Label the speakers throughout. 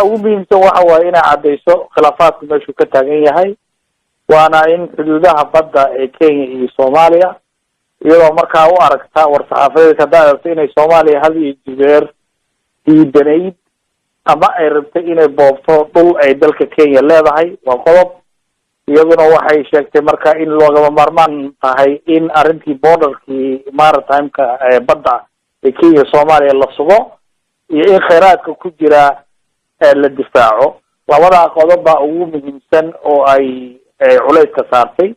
Speaker 1: Ugu muhiimsan waxa waaye inay caddayso khilaafaadku meeshuu ka taagan yahay, waana in xuduudaha badda ee Kenya iyo Soomaaliya, iyadoo markaa u aragta war-saxaafadeedka haddaa aragto inay Soomaaliya had iyo jeer diidanayd ama ay rabtay inay boobto dhul ay dalka Kenya leedahay. Waa qodob. Iyaduna waxay sheegtay marka in loogama maarmaan tahay in arrintii borderkii maritimeka ee badda ee Kenya Soomaaliya la sugo iyo in kheyraadka ku jira la difaaco. Labadaa qodob baa ugu muhiimsan oo ay culayska saartay,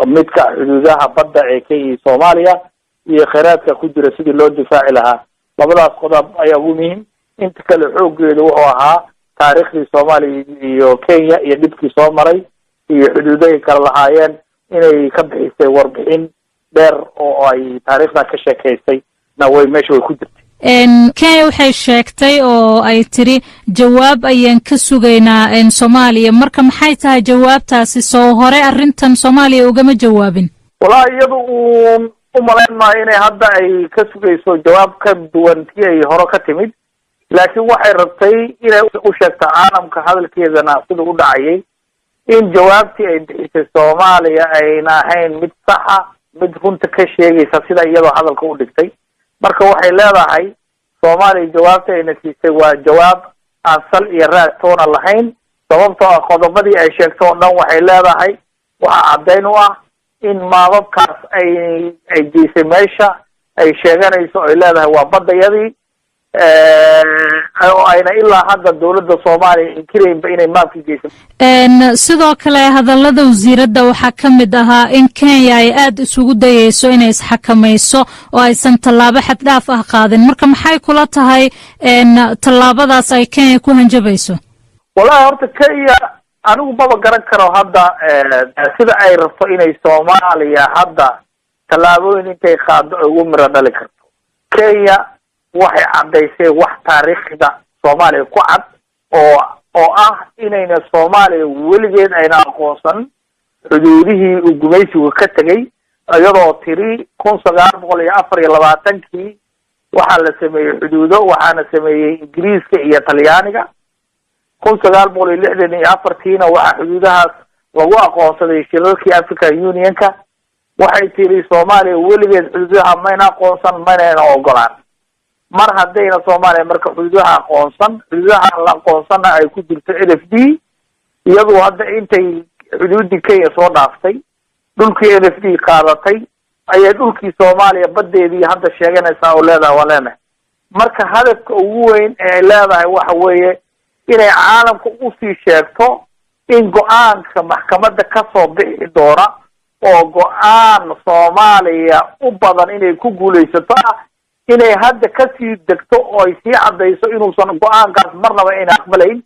Speaker 1: midka xuduudaha badda ee Kenya iyo Soomaaliya iyo kheyraadka ku jira sidii loo difaaci lahaa. Labadaas qodob ayaa ugu muhiim. Inta kale xoogeedu wuxuu ahaa taariikhdii Soomaaliya iyo Kenya iyo dhibkii soo maray iyo xuduudahay kala lahaayeen, inay ka bixisay warbixin dheer oo ay taariikhda ka sheekaysay na way meesha way ku jirtay.
Speaker 2: Kenya waxay sheegtay oo ay tiri jawaab ayaan ka sugaynaa Soomaaliya. Marka maxay tahay jawaabtaasi? Soo hore arrintan Soomaaliya ugama jawaabin.
Speaker 1: Wallahi, iyadu uun u malayn maayo inay hadda ay ka sugayso jawaab ka duwan tii ay hore ka timid, laakiin waxay rabtay inay u sheegto caalamka, hadalkeedana siduu u dhacayay, in jawaabtii ay bixisay Soomaaliya ayna ahayn mid saxa, mid runta ka sheegaysa sida iyadoo hadalka u dhigtay. Marka waxay leedahay Soomaaliya jawaabta ayna siisay waa jawaab aan sal iyo raad toona lahayn, sababtoo ah qodobadii ay sheegto oo dhan waxay leedahay waxaa caddayn u ah in maababkaas ay geysay meesha ay sheeganayso, ay leedahay waa baddayadii, oo ayna ilaa hadda dowladda Soomaaliya inkiraynba inay maabka geysay.
Speaker 2: Sidoo kale hadallada wasiiradda waxaa ka mid ahaa in Kenya ay aada isugu dayeyso inay isxakamayso oo aysan tallaabo xaddhaaf ah qaadin. Marka maxay kula tahay tallaabadaas ay Kenya ku hanjabayso?
Speaker 1: Wallahi, horta Kenya anigu maba garan karo hadda sida ay rabto inay Soomaaliya hadda tallaabooyin intay qaado ay ugu miro dhali karto. Kenya waxay caddaysay wax taariikhda Soomaaliya ku cad oo ah inayna Soomaaliya weligeed ayna aqoonsan xuduudihii uu gumaysigu ka tegay, iyadoo tiri 1924-kii waxaa la sameeyey xuduudo, waxaana sameeyey Ingiriiska iyo Talyaaniga. 1964-tiina waxaa xuduudahaas lagu aqoonsaday shirarkii African Unionka. Waxay tiri Soomaaliya weligeed xuduudaha mayna aqoonsan, maynayna ogolaan. Mar haddayna Soomaaliya marka xuduudaha aqoonsan, xuduudaha la aqoonsanna ay ku jirto NFD, iyadu hadda intay xuduuddii Kenya soo dhaaftay, dhulkii NFD qaadatay, ayay dhulkii Soomaaliya badeedii hadda sheeganaysaa oo leedahay waa leenahay. Marka hadafka ugu weyn ee ay leedahay waxa weeye inay caalamka usii sheegto in go-aanka maxkamadda kasoo bixi doona oo go-aan Soomaaliya u badan inay ku guulaysato ah, inay hadda kasii degto oo ay sii caddayso inuusan go-aankaas marnaba ayna aqbalayn.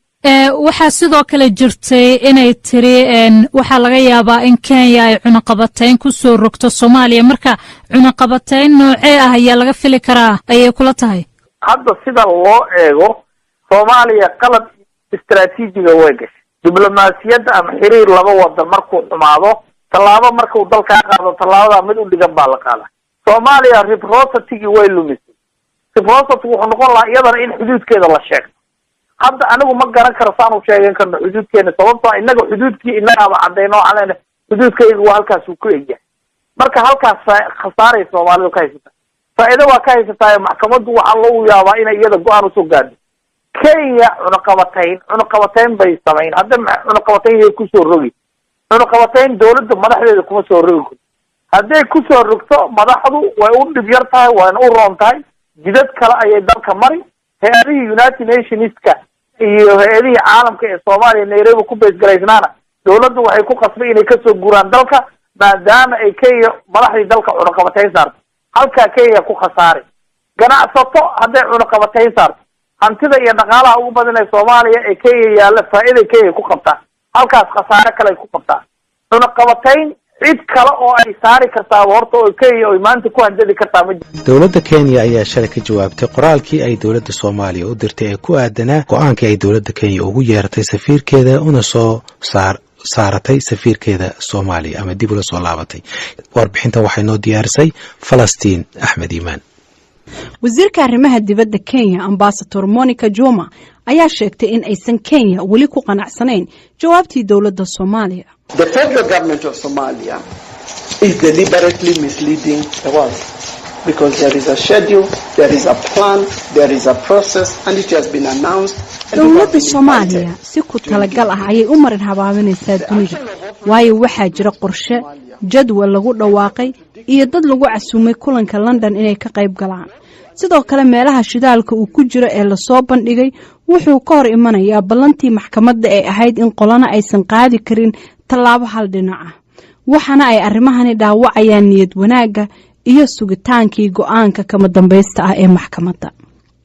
Speaker 2: Waxaa sidoo kale jirtay inay tiri waxaa laga yaabaa in Kenya ay cunaqabatayn ku soo rogto Soomaaliya. Marka cunaqabatayn noocee ah ayaa laga fili karaa ayay kula tahay?
Speaker 1: Hadda sida loo eego, Soomaaliya qalad istraatiijiga way gashay. Diblomaasiyadda ama xiriir laba wadan markuu xumaado, tallaabo markuu dalkaa qaado, tallaabada mid u dhigan baa la qaada. Soomaaliya reciprocitygii way lumisay. Reciprocity wuxuu noqon lahaa iyadana in xuduudkeeda la sheegto. Hadda anigu ma garan karo saan u sheegan karno xuduudkeena, sababtoo inaga xuduudkii inagaaba cadayno, waxaan leenahay xuduudkayga waa halkaasuu ku egyahay. Marka halkaas khasaaray Soomaalidu ka haysata, faa'iido waa ka haysataayo. Maxkamaddu waxaa lagu yaabaa inay iyada go-aan usoo gaadho. Kenya cunaqabatayn bay samayn. Hadda cunaqabatayn yay kusoo rogi? Cunaqabatayn dawladda madaxdeeda kuma soo rogi karto. Hadday kusoo rogto madaxdu, way u dhib yar tahay, wayna u roon tahay. Jidad kale ayay dalka mari. Hay-adihii United Nationska iyo hay-adihii caalamka ee Soomaaliya Nairobi ku baysgaraysnaana dawladdu waxay ku qasbay inay kasoo guuraan dalka, maadaama ay Kenya madaxdii dalka cunaqabatayn saarto. Halkaa Kenya ku khasaari. Ganacsato hadday cunaqabatayn saarto, hantida iyo dhaqaalaha ugu badan ee Soomaaliya ee Kenya yaalla faa'iiday Kenya ku qabtaa, halkaas khasaare kale ay ku qabtaa. Cunaqabatayn cid kale oo ay saari kartaa horta oo Kenya oy maanta ku hanjadi kartaa ma jirto.
Speaker 3: Dowladda Kenya ayaa shalay ka jawaabtay qoraalkii ay dowladda Soomaaliya u dirtay ee ku aadanaa go-aankii ay dowladda Kenya ugu yeeratay safiirkeeda una soo saar saaratay safiirkeeda Soomaaliya ama dib ula soo laabatay. Warbixintan waxay noo diyaarisay Falastiin Axmed Iimaan.
Speaker 4: Wasiirka arrimaha dibadda Kenya, Ambasador Monica Juma, Ayaa sheegtay in aysan Kenya weli ku qanacsanayn jawaabtii dowladda Soomaaliya.
Speaker 5: The federal government of Somalia is deliberately misleading the world because there is a schedule, there is a plan, there is a process, and it has been announced.
Speaker 4: Dowladda Soomaaliya si ku talagal ah ayay u marin habaabinaysaa dunida, waayo waxaa jira qorshe, jadwal lagu dhawaaqay iyo dad lagu casuumay kulanka London inay ka qayb galaan. Sidoo kale, meelaha shidaalka uu ku jiro ee lasoo bandhigay wuxuu ka hor imanayaa ballantii maxkamadda ee ahayd in qolana aysan qaadi karin tallaabo hal dhinac ah, waxaana ay arrimahani dhaawacayaan niyad wanaagga iyo sugitaankii go-aanka kama dambaysta ah ee maxkamadda.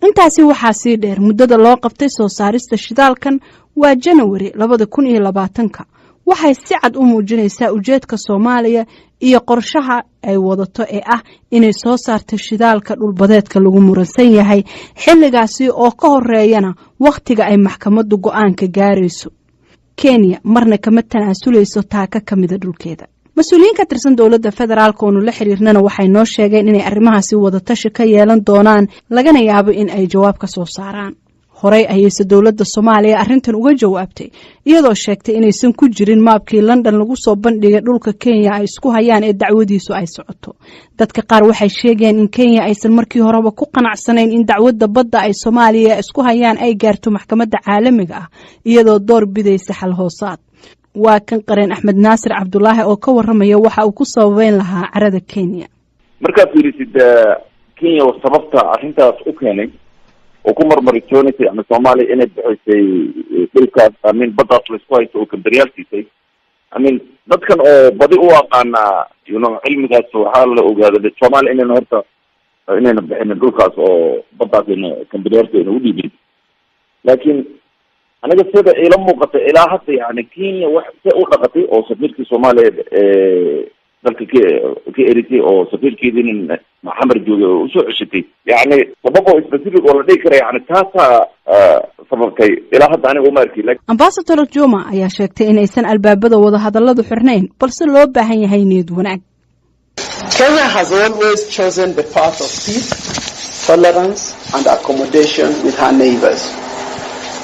Speaker 4: Intaasi waxaa sii dheer, muddada loo qabtay soo saarista shidaalkan waa Janawari 2020-ka. Waxay si cad u muujinaysaa ujeedka Soomaaliya iyo qorshaha ay wadato ee ah inay soo saarto shidaalka dhulbadeedka lagu muransan yahay, xilligaasi oo ka horeeyana wakhtiga ay maxkamaddu go-aanka gaarayso. Kenya marna kama tanaasulayso taaka ka mida dhulkeeda. Mas-uuliyiin ka tirsan dowladda federaalka oonu la xiriirnana waxay noo sheegeen inay arrimahaasi wadatashi ka yeelan doonaan, lagana yaabo in ay jawaab ka soo saaraan. Horey ayayse dowladda Soomaaliya arrintan uga jawaabtay, iyadoo sheegtay inaysan ku jirin maabkii London lagu soo bandhigay dhulka Kenya ay isku hayaan ee dacwadiisu ay socoto. Dadka qaar waxay sheegayaan in Kenya aysan markii horeba ku qanacsanayn in dacwadda badda ay Soomaaliya isku hayaan ay gaarto maxkamadda caalamiga ah, iyadoo door bidaysa xal hoosaad. Waa kan qareen Axmed Naasir Cabdulaahi oo ka waramaya waxa uu ku sababeyn lahaa carada Kenya.
Speaker 6: Markaad fiirisid Kenya, sababta arrintaas u keenay oo ku marmaritoonaysay ama Soomaaliya inay bixisay dhulkaas, I mean, baddaas laisku haysto oo kambaryaal siisay, I mean, dadkan oo badi u aqaana cilmigaas, waxaa la ogaada Soomaaliya inayna horta inayna bixinin dhulkaas oo baddaas ayna kambariyaalka ayna u dhiibin. Laakiin aniga sida ila muuqata ilaa hadda, yani, Kenya wax se u dhaqatay oo safiirkii Soomaaliya dalka ka erisay oo safiirkeediina Xamar joogay oo usoo ceshatay, yani, sabab oo specific oo la dhihi kara, yani, taasaa sababtay, ilaa hadda aniga uma arki.
Speaker 4: Ambasador Juma ayaa sheegtay inaysan albaabada wadahadalladu xirnayn, balse loo baahan yahay niyad wanaag.
Speaker 5: Kenya has always chosen the path of peace, tolerance and accommodation with her neighbors.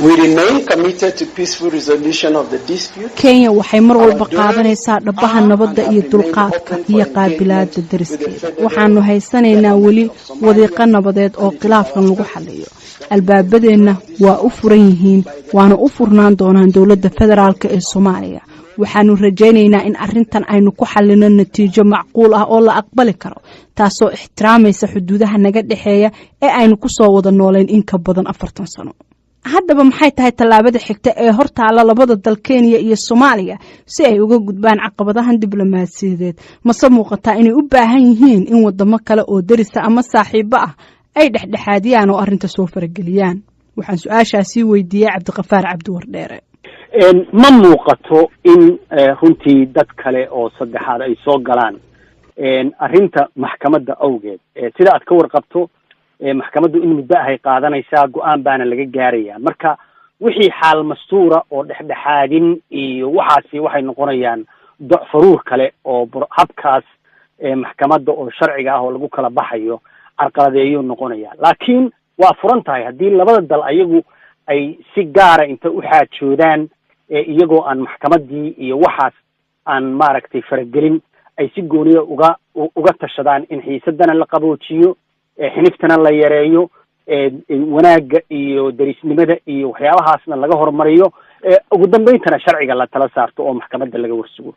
Speaker 5: We remain committed to peaceful resolution of the dispute.
Speaker 4: Kenya waxay mar walba qaadanaysaa dhabaha nabadda iyo dulqaadka iyo qaabilaada dariskeeda. Waxaanu haysanaynaa weli wadiiqo nabadeed oo khilaafkan lagu xaliyo. Albaabadeenna waa u furan yihiin, waana u furnaan doonaan dowladda federaalka ee Soomaaliya. Waxaanu rajaynaynaa in arrintan aynu ku xalino natiijo macquul ah oo la aqbali karo, taasoo ixtiraamaysa xuduudaha naga dhexeeya ee aynu ku soo wada nooleyn in ka badan 40 sano. Haddaba, maxay tahay tallaabada xigta ee hortaalla labada dal, Kenya iyo Soomaaliya, si ay uga gudbaan caqabadahan diblomaasiyadeed? Mase muuqataa inay u baahan yihiin in wadamo kale oo derisa ama saaxiibo ah ay dhexdhexaadiyaan oo arrinta soo farageliyaan? Waxaan su-aashaasii weydiiyey Cabdiqafaar Cabdiwardheere.
Speaker 7: Ma muuqato in runtii dad kale oo saddexaad ay soo galaan arrinta maxkamadda awgeed. Sida aad ka warqabto, maxkamaddu in muddo ahay qaadanaysaa, go-aan baana laga gaaraya. Marka wixii xaal mastuura oo dhexdhexaadin iyo waxaasi waxay noqonayaan docfaruur kale oo habkaas maxkamadda oo sharciga ah oo lagu kala baxayo carqaladeeyuu noqonaya. Laakiin waa furan tahay haddii labada dal ayagu ay si gaara inta u xaajoodaan, iyagoo aan maxkamaddii iyo waxaas aan maaragtay faragelin, ay si gooniya uga tashadaan in xiisadana la qaboojiyo, xiniftana la yareeyo, wanaagga iyo derisnimada iyo waxyaabahaasna laga horumariyo, ugu dambeyntana sharciga la tala saarto oo maxkamadda laga warsugo.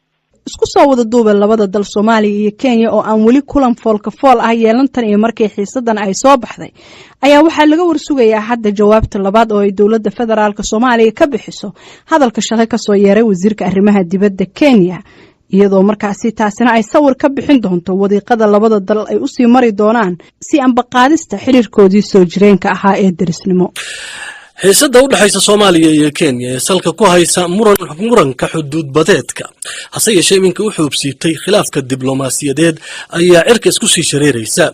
Speaker 4: Isku soo wada duuba, labada dal, Soomaaliya iyo Kenya, oo aan weli kulan foolka fool ah yeelantan iyo markii xiisadan ay soo baxday, ayaa waxaa laga warsugayaa hadda jawaabta labaad oo ay dowladda federaalka Soomaaliya ka bixiso hadalka shalay kasoo yeeray wasiirka arrimaha dibadda Kenya, iyadoo markaasi taasina ay sawir ka bixin doonto wadiiqada labada dal ay usii mari doonaan si ambaqaadista xiriirkoodii soo jireenka ahaa ee derisnimo.
Speaker 8: Xiisadda u dhexaysa Soomaaliya iyo Kenya ee salka ku haysa muranka xuduudbadeedka, hase yeeshee iminka u xoobsiibtay khilaafka diblomaasiyadeed, ayaa cirka isku sii shareeraysa.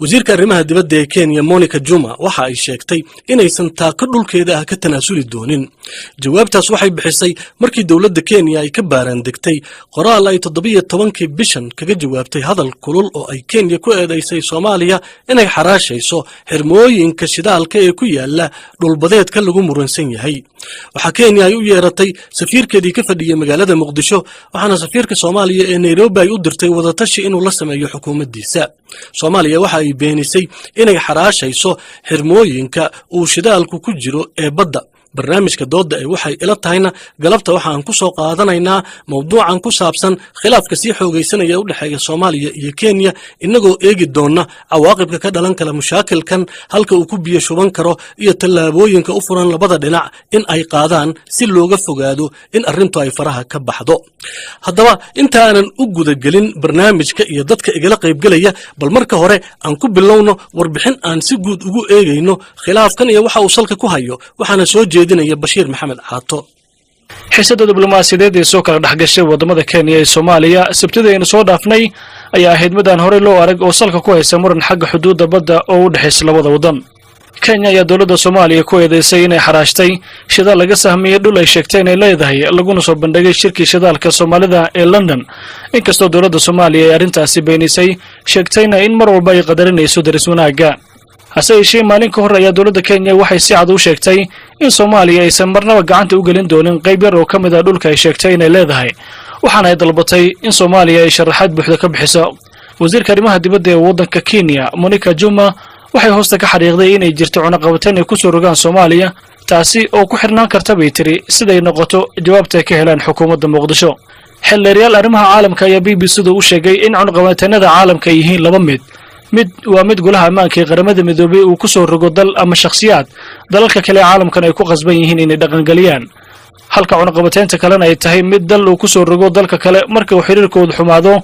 Speaker 8: Wasiirka arrimaha dibadda ee Kenya, Monica Juma, waxa ay sheegtay inaysan taako dhulkeeda ah ka tanaasuli doonin. Jawaabtaas waxay bixisay markii dowladda Kenya ay ka baaraan degtay qoraal ay 17-kii bishan kaga jawaabtay hadal kulul oo ay Kenya ku eedaysay Soomaaliya inay xaraashayso xirmooyinka shidaalka ee ku yaala dhulbadeedka lagu muransan yahay. Waxaa Kenya ay u yeeratay safiirkeedii ka fadhiyey magaalada Muqdisho, waxaana safiirka Soomaaliya ee Nairobi ay u dirtay wadatashi inuu la sameeyo xukuumaddiisa. Soomaaliya waxa ay beenisay inay xaraashayso xirmooyinka uu shidaalku ku jiro ee badda. Barnaamijka doodda ee Waxay Ila Tahayna galabta waxaan ku soo qaadanaynaa mawduucan ku saabsan khilaafka sii xoogaysanaya u dhexeeya Soomaaliya iyo Kenya, innagoo eegi doonna cawaaqibka ka dhalan kala mushaakilkan, halka uu ku biyo shuban karo iyo tallaabooyinka u furan labada dhinac in ay qaadaan si looga fogaado in arrintu ay faraha ka baxdo. Haddaba, intaanan u gudagelin barnaamijka iyo dadka igala qaybgelaya, bal marka hore aan ku bilowno warbixin aan si guud ugu eegayno khilaafkan iyo waxa uu salka ku hayo. Waxaana soo jeedinaya Bashiir Maxamed Caato.
Speaker 9: Xiisada diblomaasiyadeed ee soo kala dhexgashay waddamada Kenya iyo Soomaaliya Sabtida aynu soo dhaafnay ayaa ahayd mid aan horey loo arag oo salka ku haysa muran xagga xuduudda badda oo u dhexaysa labada waddan. Kenya ayaa dowladda Soomaaliya ku eedeysay inay xaraashtay shidaal laga sahmiyey dhul ay sheegtay inay leedahay, laguna soo bandhigay shirkii shidaalka Soomaalida ee London, inkastoo dowladda Soomaaliya ay arrintaasi beenisay, sheegtayna in mar walba ay qadarinayso daris wanaagga. Hase yeeshee, maalin ka hor ayaa dowladda Kenya waxay si cad u sheegtay in Soomaaliya aysan marnaba gacanta u gelin doonin qayb yar oo ka mid ah dhulka ay sheegtay inay leedahay, waxaana ay dalbatay in Soomaaliya ay sharaxaad buuxda ka bixiso. Wasiirka arrimaha dibadda ee waddanka Kenya, Monica Juma, waxay hoosta ka xariiqday inay jirto cunaqabateyn ay ku soo rogaan Soomaaliya, taasi oo ku xirnaan karta, bay tiri, siday noqoto jawaabta ay ka helaan xukuumadda Muqdisho. Xildheeryaal arrimaha caalamka ayaa BBC-da u sheegay in cunaqabateennada caalamka ay yihiin laba mid. Mid waa mid Golaha Ammaanka ee Qaramada Midoobay uu ku soo rogo dal ama shakhsiyaad, dalalka kale ee caalamkan ay ku qasban yihiin inay dhaqangeliyaan, halka cunaqabateynta kalena ay tahay mid dal uu ku soo rogo dalka kale marka uu xiriirkoodu xumaado,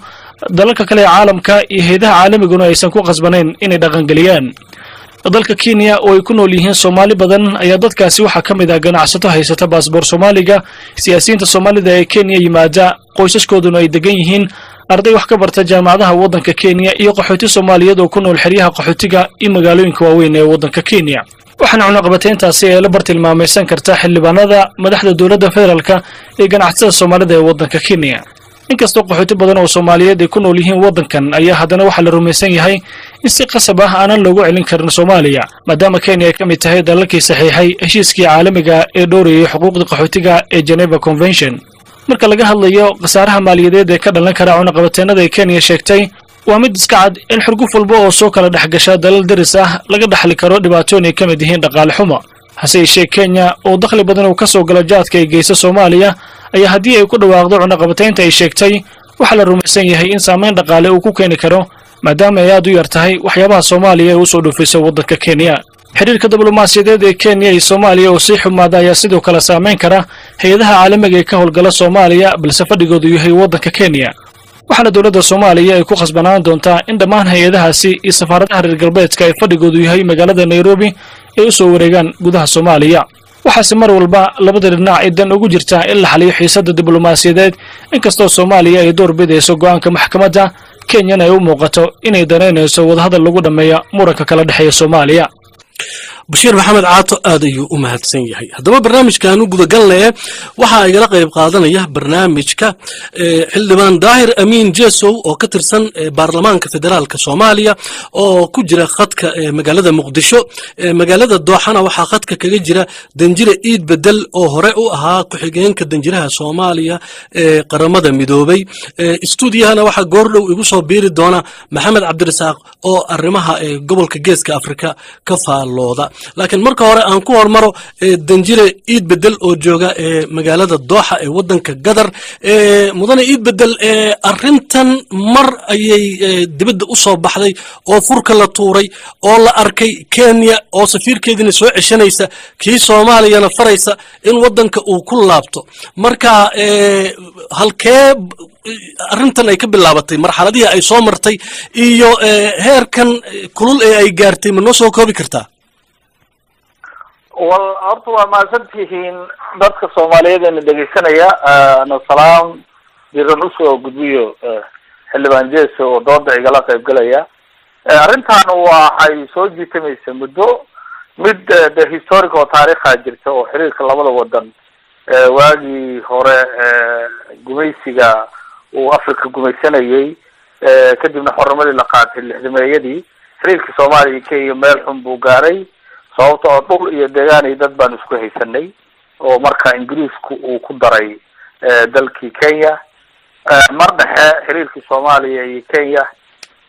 Speaker 9: dalalka kale ee caalamka iyo hay'adaha caalamiguna aysan ku qasbanayn inay dhaqangeliyaan. Dalka Kenya oo ay ku nool yihiin Soomaali badan ayaa dadkaasi waxaa ka mid ah ganacsato haysata baasboor Soomaaliga, siyaasiyiinta Soomaalida ee Kenya yimaada, qoysaskooduna ay degan yihiin, arday wax ka barta jaamacadaha waddanka Kenya iyo qaxooti Soomaaliyeed oo ku nool xeryaha qaxootiga iyo magaalooyinka waaweyn ee waddanka Kenya. Waxaana cunaqabateyntaasi ay la bartilmaamaysan kartaa xildhibaanada, madaxda dowladda federaalka iyo ganacsatada Soomaalida ee waddanka Kenya. Inkastoo qaxooti badan oo Soomaaliyeed ay ku nool yihiin waddankan ayaa haddana waxaa la rumaysan yahay in si qasab ah aanan loogu celin karin Soomaaliya, maadaama Kenya ay ka mid tahay dalalkii saxiixay heshiiskii caalamiga ee dhowrayay xuquuqda qaxootiga ee Geneva Convention. Marka laga hadlayo khasaaraha maaliyadeed ee ka dhalan kara cunaqabateennada ay Kenya sheegtay, waa mid iska cad in xurguf walba oo soo kala dhex gasha dalal deris ah laga dhaxli karo dhibaatooyin ay ka mid yihiin dhaqaale xumo. Hase yeeshee, Kenya oo dakhli badan uu ka soo galo jaadka ay geysa Soomaaliya ayaa haddii ay ku dhawaaqdo cunaqabataynta ay sheegtay, waxaa la rumaysan yahay in saamayn dhaqaale uu ku keeni karo, maadaama ay aad u yar tahay waxyaabaha Soomaaliya ee usoo dhuufayso waddanka Kenya. Xiriirka diblomaasiyadeed ee Kenya iyo Soomaaliya oo sii xumaada ayaa sidoo kale saamayn kara hay'adaha caalamiga ee ka howlgala Soomaaliya balse fadhigoodu yahay waddanka Kenya, waxaana dowladda Soomaaliya ay ku khasbanaan doontaa in dhammaan hay'adahaasi iyo safaaradaha reer galbeedka ay fadhigoodu yahay magaalada Nairobi ay u soo wareegaan gudaha Soomaaliya. Waxaase mar walba labada dhinac ay dan ugu jirtaa in la xaliyo xiisadda diblomaasiyadeed, inkastoo Soomaaliya ay door bidayso go'aanka maxkamadda, Kenyana ay u muuqato inay danaynayso wadahadal lagu dhammeeya muranka kala dhexeeya Soomaaliya.
Speaker 8: Bashiir Maxamed Caato aad ayuu u mahadsan yahay. Haddaba, barnaamijkaanu gudagalnaye waxaa igala qayb qaadanaya barnaamijka Xildhibaan Daahir Amiin Jesow oo ka tirsan Baarlamaanka Federaalka Soomaaliya oo ku jira khadka magaalada Muqdisho. Magaalada Dooxana waxaa khadka kaga jira Danjire Iid Bedel oo hore u ahaa ku-xigeenka danjiraha Soomaaliya ee Qaramada Midoobay. Stuudiyahana waxaa goordhow igu soo biiri doona Maxamed Cabdirasaaq oo arrimaha gobolka Geeska Afrika ka faallooda. Laakiin marka hore aan ku hormaro Danjire Iid Bedel oo jooga magaalada Dooxa ee waddanka Gadar. Mudane Iid Bedel, arrintan mar ayay dibadda u soo baxday oo furka la tuuray oo la arkay Kenya oo safiirkeediina soo ceshanaysa, kii Soomaaliyana faraysa in waddanka uu ku laabto. Marka halkee arrintan ay ka bilaabatay, marxaladihii ay soo martay iyo heerkan kulul ee ay gaartay, ma noo soo koobi kartaa?
Speaker 1: Wal horta waa mahadsantihiin dadka Soomaaliyeed eena dhegeysanaya. Na salaam diran usoo gudbiyo Xildhibaan Jeso oo dooda igala qayb galaya. Arrintan waxay soo jiitamaysa muddo, mid de historic oo taariikha jirta oo xiriirka labada wadan waagii hore gumaysiga uu Africa gumaysanayay, kadibna xornimadii la qaatay 60-meeyadii, xiriirka Soomaaliya iyo Kenya meel xun buu gaaray, sababta oo dhul iyo deegaan iyo dad baan isku haysanay oo marka Ingiriisku uu ku daray dalkii Kenya. Mar dhexe xiriirkii Soomaaliya iyo Kenya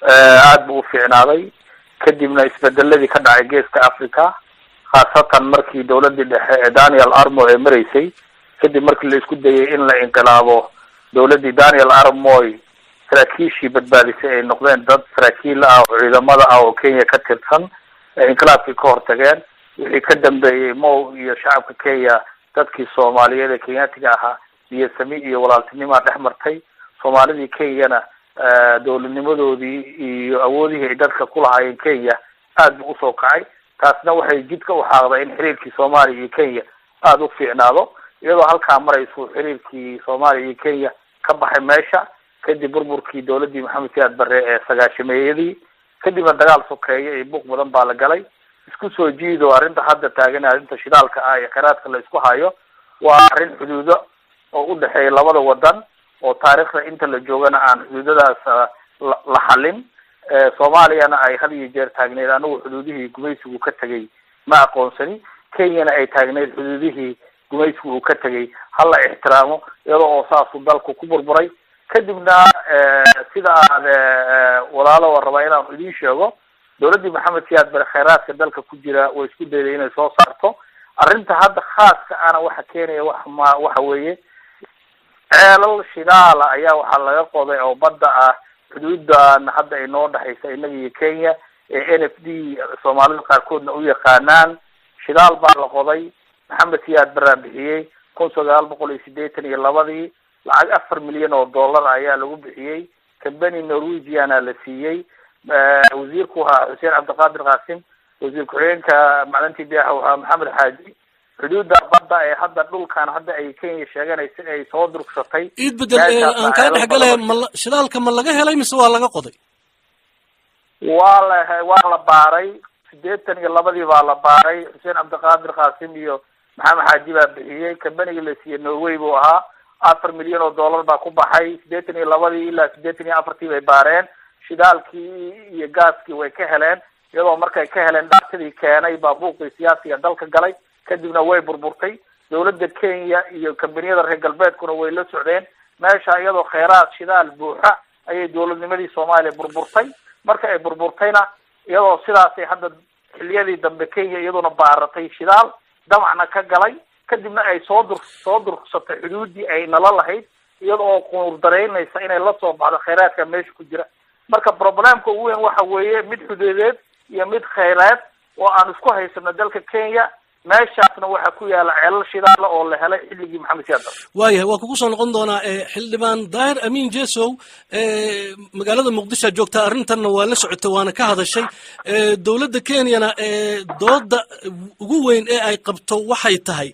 Speaker 1: aada buu u fiicnaaday, kadibna isbedeladii ka dhacay Geeska Africa, khaasatan markii dawladii dhexe ee Daniel Arap Moi ee mareysay, kadib markii la isku dayay in la inqilaabo dawladdii Daniel Arap Moi, saraakiishii badbaadisay ay noqdeen dad saraakiil ah oo ciidamada ah oo Kenya ka tirsan, inqilaabkii ka hortageen. Wixii ka dambeeyey, Moi iyo shacabka Kenya, dadkii Soomaaliyeed ee Kenyaatiga ahaa iyo sami iyo walaaltinimaa dhex martay. Soomaalidii Kenyana dowladnimadoodii iyo awoodihii ay dadka ku lahaayeen Kenya aad buu usoo kacay. Taasna waxay jidka u xaaqday in xiriirkii Soomaaliya iyo Kenya aada u fiicnaado. Iyadoo halkaa maraysu xiriirkii Soomaaliya iyo Kenya ka baxay meesha kadib burburkii dowladdii Maxamed Siyaad Barre ee 90-meeyadii, kadibna dagaal sokeeye iyo buuq badan baa la galay. Isku soo jiido, arrinta hadda taagan, arrinta shidaalka ah iyo kheyraadka la isku hayo, waa arrin xuduudo oo u dhexeeya labada wadan oo taariikhda inta la joogana aan xuduudadaas la xalin. Soomaaliyana ay had iyo jeer taagneyd "Anigu xuduudihii gumaysigu ka tegay ma aqoonsani", Kenyana ay taagneyd "Xuduudihii gumaysigu uu ka tegay hala ixtiraamo". Iyadoo oo saasuu dalku ku burburay, kadibna sida aad walaalo rabaa inaan idiin sheego, dowladdii Maxamed Siyaad Bare kheyraadka dalka ku jira way isku dayday inay soo saarto. Arrinta hadda khaaska ana waxa keenaya wax ma waxa weeye, ceelal shidaala ayaa waxaa laga qoday oo badda ah xuduudan hadda ay noo dhexaysa innaga iyo Kenya ee NFD Soomaalida qaarkoodna u yaqaanaan. Shidaal baa la qoday, Maxamed Siyaad Baraa bixiyey 1982-dii. Lacag $4 milyan ayaa lagu bixiyey, company Norwegiana la siiyey. Wasiirku ahaa Xuseen Cabdiqaadir Qaasim, wasiir ku-xigeenka macdantii biyaha ahaa Maxamed Xaaji. Xuduudda badda ee hadda dhulkan hadda ay Kenya sheeganaysa ay soo durgsatay.
Speaker 8: Iid bedel, aan kaa dhexgalaya, ma shidaalka ma laga helay mise waa laga qoday?
Speaker 1: Waa la baaray, 82-dii baa la baaray. Xuseen Cabdiqaadir Qaasim iyo Maxamed Xaaji baa bixiyey. Companygii la siiyey Norway buu ahaa. $4 milyan baa ku baxay. 82-dii ilaa 84-tii bay baareen, shidaalkii iyo gaaskii way ka heleen. Iyadoo markay ka heleen dhaartadii keenay baa buuqii siyaasiga dalka galay, kadibna way burburtay. Dawladda Kenya iyo kambaniyada reer galbeedkuna way la socdeen meesha. Iyadoo kheyraad shidaal buuxa ayay dowladnimadii Soomaaliya burburtay. Marka ay burburtayna, iyadoo sidaasay hadda xiliyadii dambe Kenya iyaduna baaratay shidaal, damacna ka galay, kadibna ay soo durgsatay xuduuddii ay nala lahayd, iyada oo quur daraynaysa inay la soo baxdo kheyraadka meesha ku jira. Marka problemka ugu weyn waxa weeye mid xuduudeed iyo mid kheyraad oo aan isku haysano dalka Kenya. Meeshaasna waxaa ku yaala ceelal shidaala oo la helay xilligii Maxamed Siyaad Barre.
Speaker 8: Waayahay, waa kugu soo noqon doonaa. Xildhibaan Daahir Amiin Jesow, magaalada Muqdisho aad joogtaa, arrintanna waa la socotay waana ka hadashay. Dowladda Kenyana dooda ugu weyn ee ay qabto waxay tahay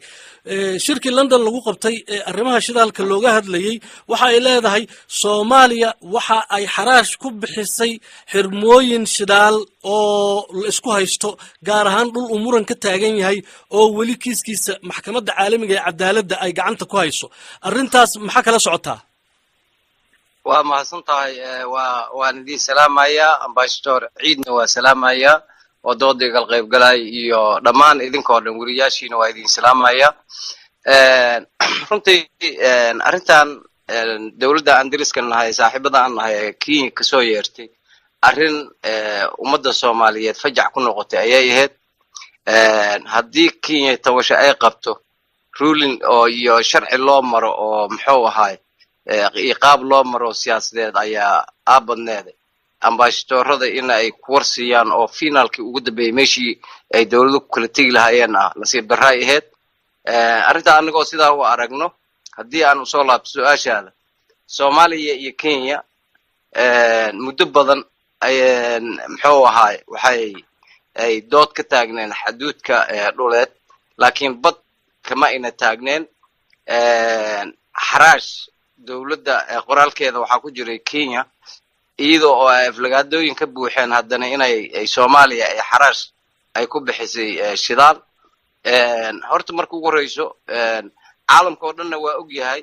Speaker 8: shirkii London lagu qabtay ee arrimaha shidaalka looga hadlayey. Waxa ay leedahay Soomaaliya waxa ay xaraash ku bixisay xirmooyin shidaal oo la isku haysto, gaar ahaan dhul uu muran ka taagan yahay oo weli kiiskiisa Maxkamadda Caalamiga ee Cadaaladda ay gacanta ku hayso. Arrintaas maxaa kala socotaa?
Speaker 10: Waa mahadsan tahay. Waan idin salaamayaa, Ambassador Ciidna waa salaamayaa oo dooda igala qayb galay, iyo dhammaan idinkoo dhan, weriyaashiina waa idin salaamaya. Runtii arrintan dowladda aan dariska nahay, saaxiibada aan nahay ee Kenya kasoo yeertay, arrin ummadda Soomaaliyeed fajac ku noqotay ayay ahayd. Haddii Kenya tabasho ay qabto, ruling oo iyo sharci loo maro oo muxuu ahaay iqaab loo maro siyaasadeed ayaa aabadneeda ambassadorada in ay ku warsiiyaan oo finalkii ugu dambeeyey meeshii ay dowladu ku kala tegi lahaayeen ah nasiib darra ay ahayd arrintaa. Anigoo sidaa u aragno, haddii aan usoo laabto su-aashaada, Soomaaliya iyo Kenya muddo badan muxuu ahaay waxay ay dood ka taagneen xaduudka dhuleed, laakiin bad kama ayna taagneen. Xaraash dowladda qoraalkeeda waxaa ku jiray Kenya. Iyada oo ay aflagaadooyin ka buuxeen, haddana inay ay Soomaaliya ay xaraash ay ku bixisay shidaal. Horta marka ugu horeyso, caalamka oo dhanna waa og yahay,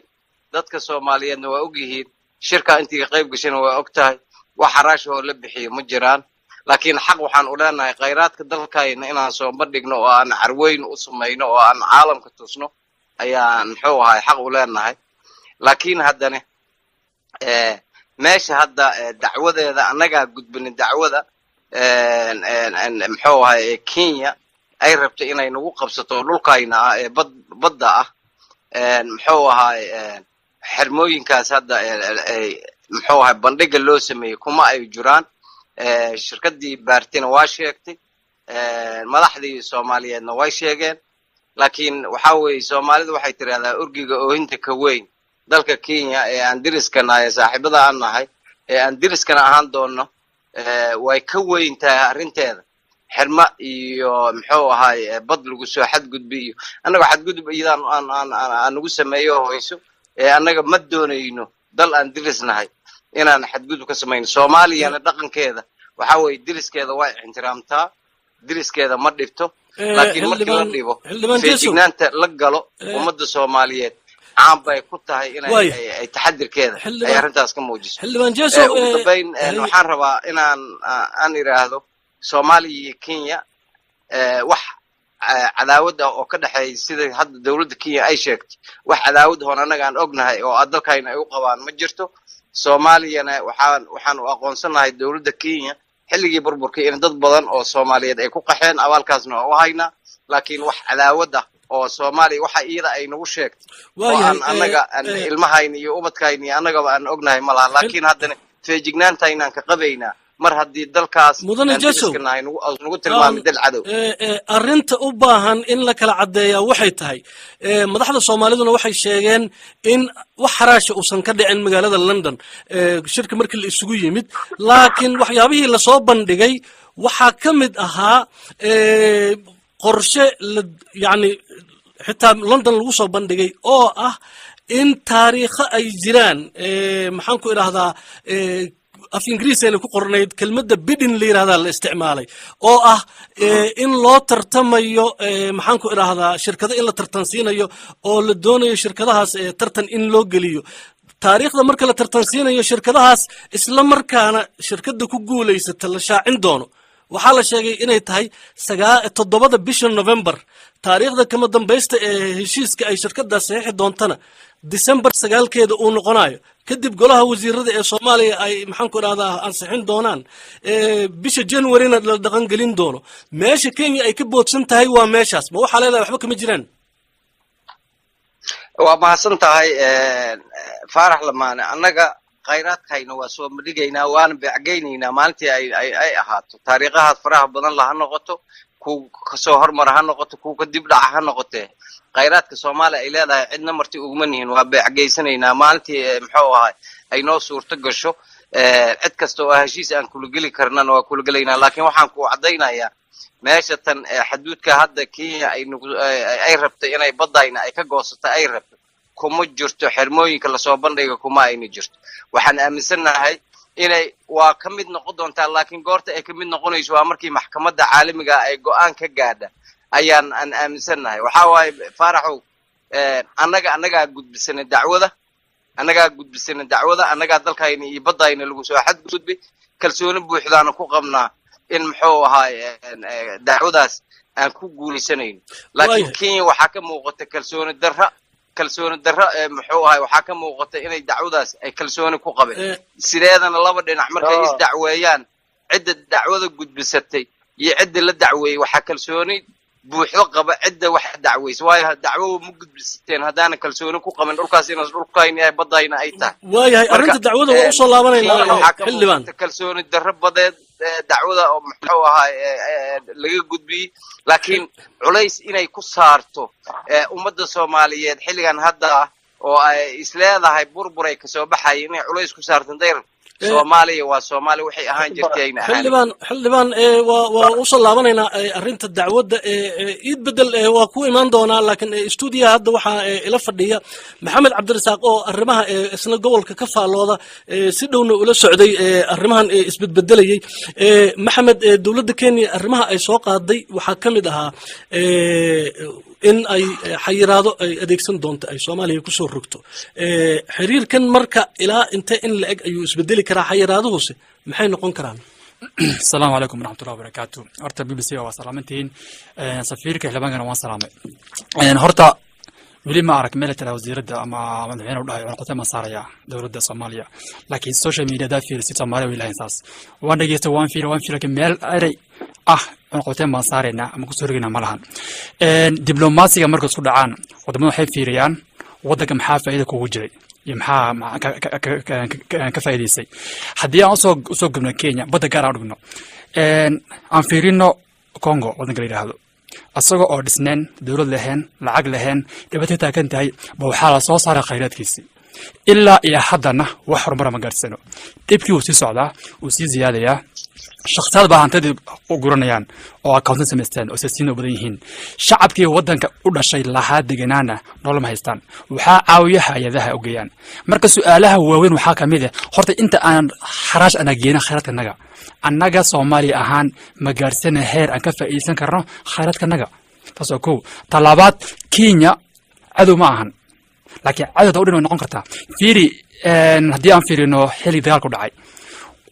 Speaker 10: dadka Soomaaliyeedna waa og yihiin, shirka intii ka qayb gashayna waa og tahay, wax xaraash oo la bixiyo ma jiraan. Laakiin xaq waxaan u leenahay khayraadka dalkayna inaan soo bandhigno oo aan carweyn u samayno oo aan caalamka tusno ayaan, muxuu ahay, xaq u leenahay. Laakiin haddana meesha hadda dacwadeeda annagaa gudbinin, dacwada, muxuu ahay, Kenya ay rabto inay nagu qabsato dhulkayna ah ee badda ah, muxuu ahay, xermooyinkaas hadda, muxuu ahay, bandhiga loo sameeyey kuma ay jiraan. Shirkaddii baartina waa sheegtay, madaxdii Soomaaliyeedna way sheegeen. Laakiin waxa weeye, Soomaalidu waxay tidhahdaa orgiga oohinta ka weyn. Dalka Kenya ee aan deriska nahay, ee saaxiibada aan nahay, ee aan deriskana ahaan doonno, way ka weyn tahay arrinteeda xirma iyo, muxuu ahay, bad lagu soo xadgudbi iyo annaga xadgudub iyadaan aan aan aan nagu sameeyo hoyso. Ee annaga ma doonayno dal aan deris nahay inaan xadgudub ka samayno. Soomaaliyana dhaqankeeda waxa weeye deriskeeda waa ixtiraamtaa, deriskeeda ma dhibto. Laakiin markii la dhibo, feejignaanta la galo. Ummadda Soomaaliyeed caan bay ku tahay inay ay taxadirkeeda ay arrintaas ka muujiso.
Speaker 8: Xildhibaan Jeso.
Speaker 10: Ugu dambayn, waxaan rabaa inaan aan idhaahdo Soomaaliya iyo Kenya wax cadaawad ah oo ka dhexeeya, sida hadda dowladda Kenya ay sheegtay, wax cadaawad hoon annaga aan ognahay oo dalkayna ay u qabaan ma jirto. Soomaaliyana waxaan u aqoonsanahay dowladda Kenya xilligii burburkii in dad badan oo Soomaaliyeed ay ku qaxeen, abaalkaasna waa u haynaa. Laakiin wax cadaawad ah oo Soomaaliya waxa iyada ay nagu sheegtay oo aan annaga ilmahayna iyo ubadkayna iyo annagaba aan ognahay ma laha. Laakiin haddana feejignaantaynaan ka qabaynaa mar haddii dalkaas
Speaker 8: Mudane Jesow,
Speaker 10: nagu tilmaamay dal cadow.
Speaker 8: Arrinta u baahan in la kala caddeeyaa waxay tahay, madaxda Soomaaliduna waxay sheegeen in wax xaraasha uusan ka dhicin magaalada London shirka markii la isugu yimid. Laakiin waxyaabihii lasoo bandhigay waxaa ka mid ahaa qorshe la yacni xitaa London lagu soo bandhigay oo ah in taariikho ay jiraan, maxaan ku idhahdaa, af Ingiriis ayna ku qornayd, kelmadda bidding la yidhahdaa la isticmaalay, oo ah in loo tartamayo, maxaan ku idhahdaa, shirkado in la tartansiinayo oo la doonayo shirkadahaas tartan in loo geliyo. Taariikhda marka la tartansiinayo shirkadahaas, isla markaana shirkadda ku guulaysata la shaacin doono, waxaa la sheegay inay tahay 7-da bisha November. Taariikhda kama dambaysta ee heshiiska ay shirkadaas saxiixi doontana December 9-keeda uu noqonayo. Kadib golaha wasiirada ee Soomaaliya ay, maxaan ku idhahdaa, ansixin doonaan, bisha Januaryna la dhaqangelin doono. Meesha Kenya ay ka boodsan tahay waa meeshaas. Ma waxaa leedahay waxba kama jiraan?
Speaker 10: Waa mahadsan tahay, Faarax Lamaane. Annaga khayraadkayna waa soo madhigaynaa, waana beecgeynaynaa maalintii ay ahaato. Taariikhahaas faraha badan la ha noqoto, ku kasoo hormara ha noqoto, kuwa ka dib dhaca ha noqotee, khayraadka Soomaaliya ay leedahay cidna marti uguma nihin. Waa beecgeysanaynaa maalintii, muxuu ahay, ay noo suurto gasho. Cid kasta oo heshiis aan kula geli karnana waa kula gelaynaa. Laakiin waxaan ku caddaynayaa meesha tan xaduudka hadda Kenya ay nagu ay rabto inay baddayna ay ka goosato ay rabto kuma jirto xermooyinka lasoo bandhiga, kuma ayna jirto. Waxaan aaminsannahay inay waa ka mid noqon doontaa, laakiin goorta ay ka mid noqonayso waa markii maxkamadda caalamiga ay go'aan ka gaadha ayaan aan aaminsannahay. Waxa waaye, Faaraxow, annagaa gudbisanay dacwada, annagaa gudbisanay dacwada, annagaa dalkayna iyo baddayna lagu soo xadgudbay. Kalsooni buuxdaana ku qabnaa in, muxuu ahaay, dacwadaas aan ku guulaysanayno. Laakiin Kenya waxaa ka muuqata kalsooni darra, kalsooni darra, muxuu ahay, waxaa ka muuqata inay dacwadaas ay kalsooni ku qabeen. Sideedana laba dhinac markay isdacweeyaan, cidda dacwada gudbisatay iyo cidda la dacweeyey, waxaa kalsooni buuxdo qaba cidda wax dacweysa. Waayo, dacwo ma gudbisateen haddaana kalsooni ku qabin dhulkaas inaas dhulkayna yahay, baddayna ay tahay.
Speaker 8: Waayahay, arrinta dacwada waa usoo laabanaynaa, xildhibaan.
Speaker 10: Kalsooni darro badeed dacwada oo, muxuu ahaa, laga gudbiyey, laakiin culays inay ku saarto ummadda Soomaaliyeed xilligan hadda ah oo ay isleedahay burburay kasoo baxaya inay culays ku saarto dayr. Soomaaliya waa Soomaaliya, waxay ahaan jirtay ayna ahaan.
Speaker 8: Xildhibaan, waa usoo laabanaynaa arrinta dacwadda. Iid Bedel waa ku imaan doonaa, laakiin stuudiyaha hadda waxaa ila fadhiya Maxamed Cabdirasaaq oo arrimaha isna gobolka ka faallooda, si dhowna ula socday arrimahan isbedbedelayay. Maxamed, dowladda Kenya arrimaha ay soo qaaday waxaa ka mid ahaa in ay xayiraado ay adeegsan doonto, ay Soomaaliya kusoo rogto xiriirkan. Marka ilaa intee in la eg ayuu isbedeli karaa? Xayiraaduhuse maxay noqon karaan?
Speaker 11: Asalaamu calaykum waraxmatullahi wabarakaatu. Horta BBC waa salaamantihiin, safiirka, xildhibaankana waan salaamay. Horta weli ma arag meel tira wasiiradda ama madaxweyne u dhahay cunaqabatayn baan saaraya dowladda Soomaaliya, laakiin social media hadaa fiirisid, Soomaaliya way lahayn saas. Waan dhegeysta, waan fiiri, waan fiiri, laakiin meel erey ah cunaqabatayn baan saaraynaa ama kusoo rogaynaa ma lahan. Diblomaasiga markay isku dhacaan wadamada, waxay fiiriyaan waddanka maxaa faa'iida kugu jiray iyo maxaa ka faa'iidaysay. Haddii aan usoo gubno Kenya, badda gaar aan dhigno, aan fiirino Congo, waddanka la yidhaahdo, isaga oo dhisneen, dowlad lahayn, lacag lahayn, dhibaato taagan tahay ba, waxaa la soo saaray khayraadkiisii. Ilaa iyo haddana wax horumara ma gaarsano. Dhibkii wuu sii socdaa, wuu sii ziyaadayaa. Shakhsiyaad baa hantidii u guranayaan oo accountan samaysteen oo siyaasiyiin u badan yihiin. Shacabkii waddanka u dhashay lahaa deganaana nolol ma haystaan, waxaa caawiya hay-adaha u geeyaan. Marka su-aalaha waaweyn waxaa kamid ah, horta inta aan xaraash ana geenin khayraadka annaga Soomaaliya ahaan, ma gaarsana heer aan ka faa'iideysan karno khayraadkanaga? Taas waa kow. Talaabaad, Kenya cadow ma ahan, laakiin cadowda u dhin way noqon kartaa. Fiiri, haddii aan fiirino xilli dagaalku dhacay,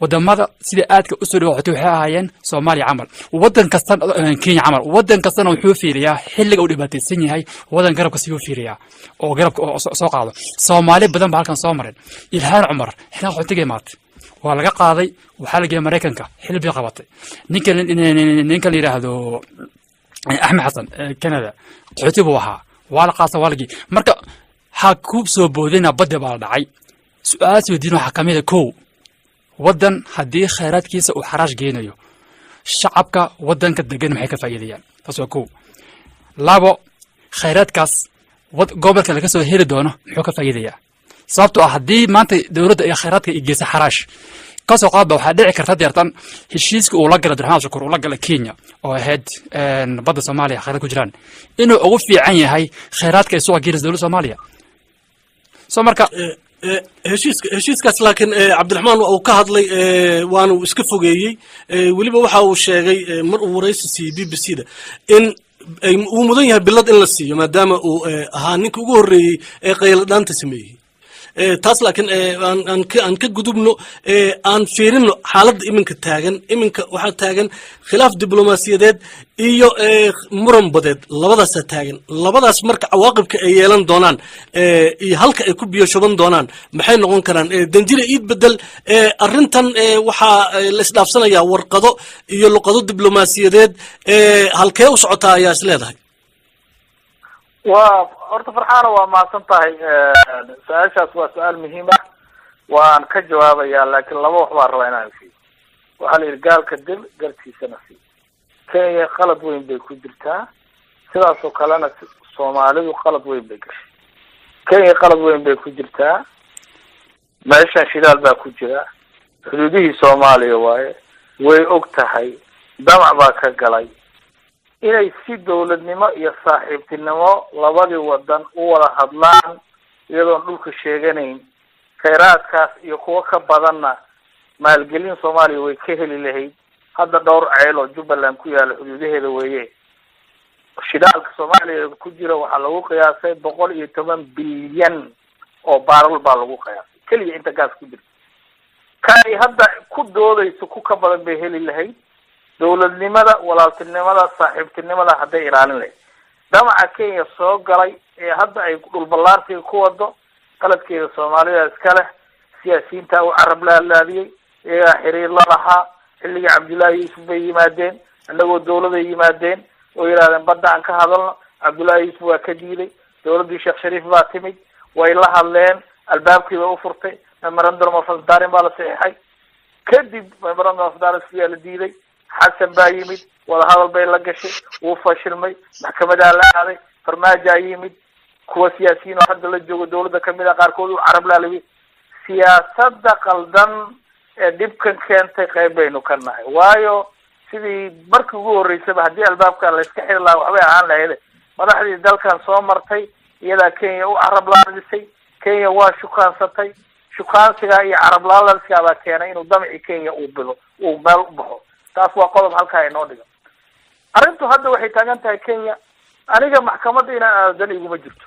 Speaker 11: wadamada sida aadka usoo dhawaxotay waxay ahaayeen Soomaaliya camal, wadan kastan Kenya camal. Wadan kastana wuxuu fiiriyaa xilliga uu dhibaataysan yahay wadan garabka siyuu fiiriyaa oo garabka oo soo qaado. Soomaali badan ba halkan soo mareen. Ilhaan Cumar xilliga qaxootiga imaatay waa laga qaaday, waxaa la geeyay Maraykanka, xil bay qabatay. Ninka la yidhaahdo Axmed Xasan, Canada qaxooti buu ahaa, waa la qaasa, waa la geeyay. Marka ha ku soo boodina badda baa la dhacay. Su-aal weydiin waxaa kamid a, kow, waddan haddii khayraadkiisa uu xaraash geynayo, shacabka waddanka degan maxay ka faa'iidayaan? Taas waa kow. Labo, khayraadkaas gobolka laga soo heli doono muxuu ka faa'iidayaa? Sababtoo ah haddii maanta dowladda iyo khayraadka ay geysa xaraash, kasoo qaadba, waxaa dhici karta deertan heshiiska uu la galay Abdiraxmaan Shakuur, uu la galay Kenya, oo ahayd badda Soomaaliya khayraad ku jiraan, inuu ugu fiican yahay khayraadka ay suuqa geynaysa dowladda Soomaaliya. So marka
Speaker 8: Heshiiskaas laakiin Cabdiraxmaan waa uu ka hadlay, waana uu iska fogeeyey. Weliba waxa uu sheegay mar uu waraysi siiyey BBC da in uu mudan yahay bilad in la siiyo, maadaama uu ahaa ninka ugu horreeyey ee qayladhaanta sameeyey taas. Laakiin aan ka gudubno, aan fiirino xaaladda iminka taagan. Iminka waxaa taagan khilaaf diblomaasiyadeed iyo muran badeed, labadaasaa taagan. Labadaas marka cawaaqibka ay yeelan doonaan iyo halka ay ku biyo shuban doonaan maxay noqon karaan? Danjire Iid Bedel, arrintan waxaa la isdhaafsanayaa warqado iyo luqado diblomaasiyadeed. Halkee u socotaa ayaa is leedahay?
Speaker 1: Waa horta, Farxaana, waa mahadsan tahay. Su-aashaas waa su-aal muhiim ah, waan ka jawaabayaa, laakiin laba wax baan rabaa inaan siiyo. Waxaa la yidhi gaalka dil, gartiisana sii. Kenya qalad weyn bay ku jirtaa, sidaas oo kalena Soomaalidu qalad weyn bay gashay. Kenya qalad weyn bay ku jirtaa. Meeshan shidaal baa ku jira, xuduudihii Soomaaliya waaye, way og tahay, damac baa ka galay. Inay si dawladnimo iyo saaxiibtinimo labadii wadan u wada hadlaan iyadoon dhulka sheeganayn, khayraadkaas iyo kuwo ka badanna maalgelin Soomaaliya way ka heli lahayd. Hadda dhowr ceel oo Jubbaland ku yaala xuduudaheeda weeye. Shidaalka Soomaaliya ku jira waxaa lagu qiyaasay 110 bilyan oo baaral baa lagu qiyaasay keliya inta gaas ku jirta. Ka ay hadda ku doodayso ku ka badan bay heli lahayd, dawladnimada, walaaltinimada, saaxiibtinimada hadday ilaalin lahayd. Damaca Kenya soo galay ee hadda ay dhulballaartiga ku wado, qaladkeeda Soomaalida iska leh. Siyaasiyiinta u carab laalaadiyey, iyagaa xiriir la lahaa. Xilligii Cabdullaahi Yuusuf bay yimaadeen, annagoo dawladay yimaadeen oo yidhahdeen badda aan ka hadalno. Cabdullaahi Yuusuf waa ka diiday. Dawladdii Sheekh Shariif baa timid, way la hadleen, albaabkii bay ufurtay, memorandum of understanding baa la saxiixay. Kadib memorandum of understanding yaa la diiday. Xasan baa yimid, wadahadal bay la gashay, wuu fashilmay, maxkamadaa la aaday. Farmaajaa yimid, kuwa siyaasiyiin oo hadda la joogo dawladda kamid a qaarkood u carab laalabiyay siyaasadda qaldan. Ee dhibkan keentay qayb baynu ka nahay, waayo sidii markii ugu horreysaba haddii albaabka layska xiri lahaa waxbay ahaan lahayd. Madaxdii dalkan soo martay iyadaa Kenya u carab laadisay. Kenya waa shukaansatay. Shukaansigaa iyo carab laadiskaa baa keenay inuu damcii Kenya uu bilo, uu meel u baxo. Taas waa qodob halkaa inoo dhigo. Arrintu hadda waxay taagan tahay Kenya, aniga maxkamadda inaan aado dan iguma jirto.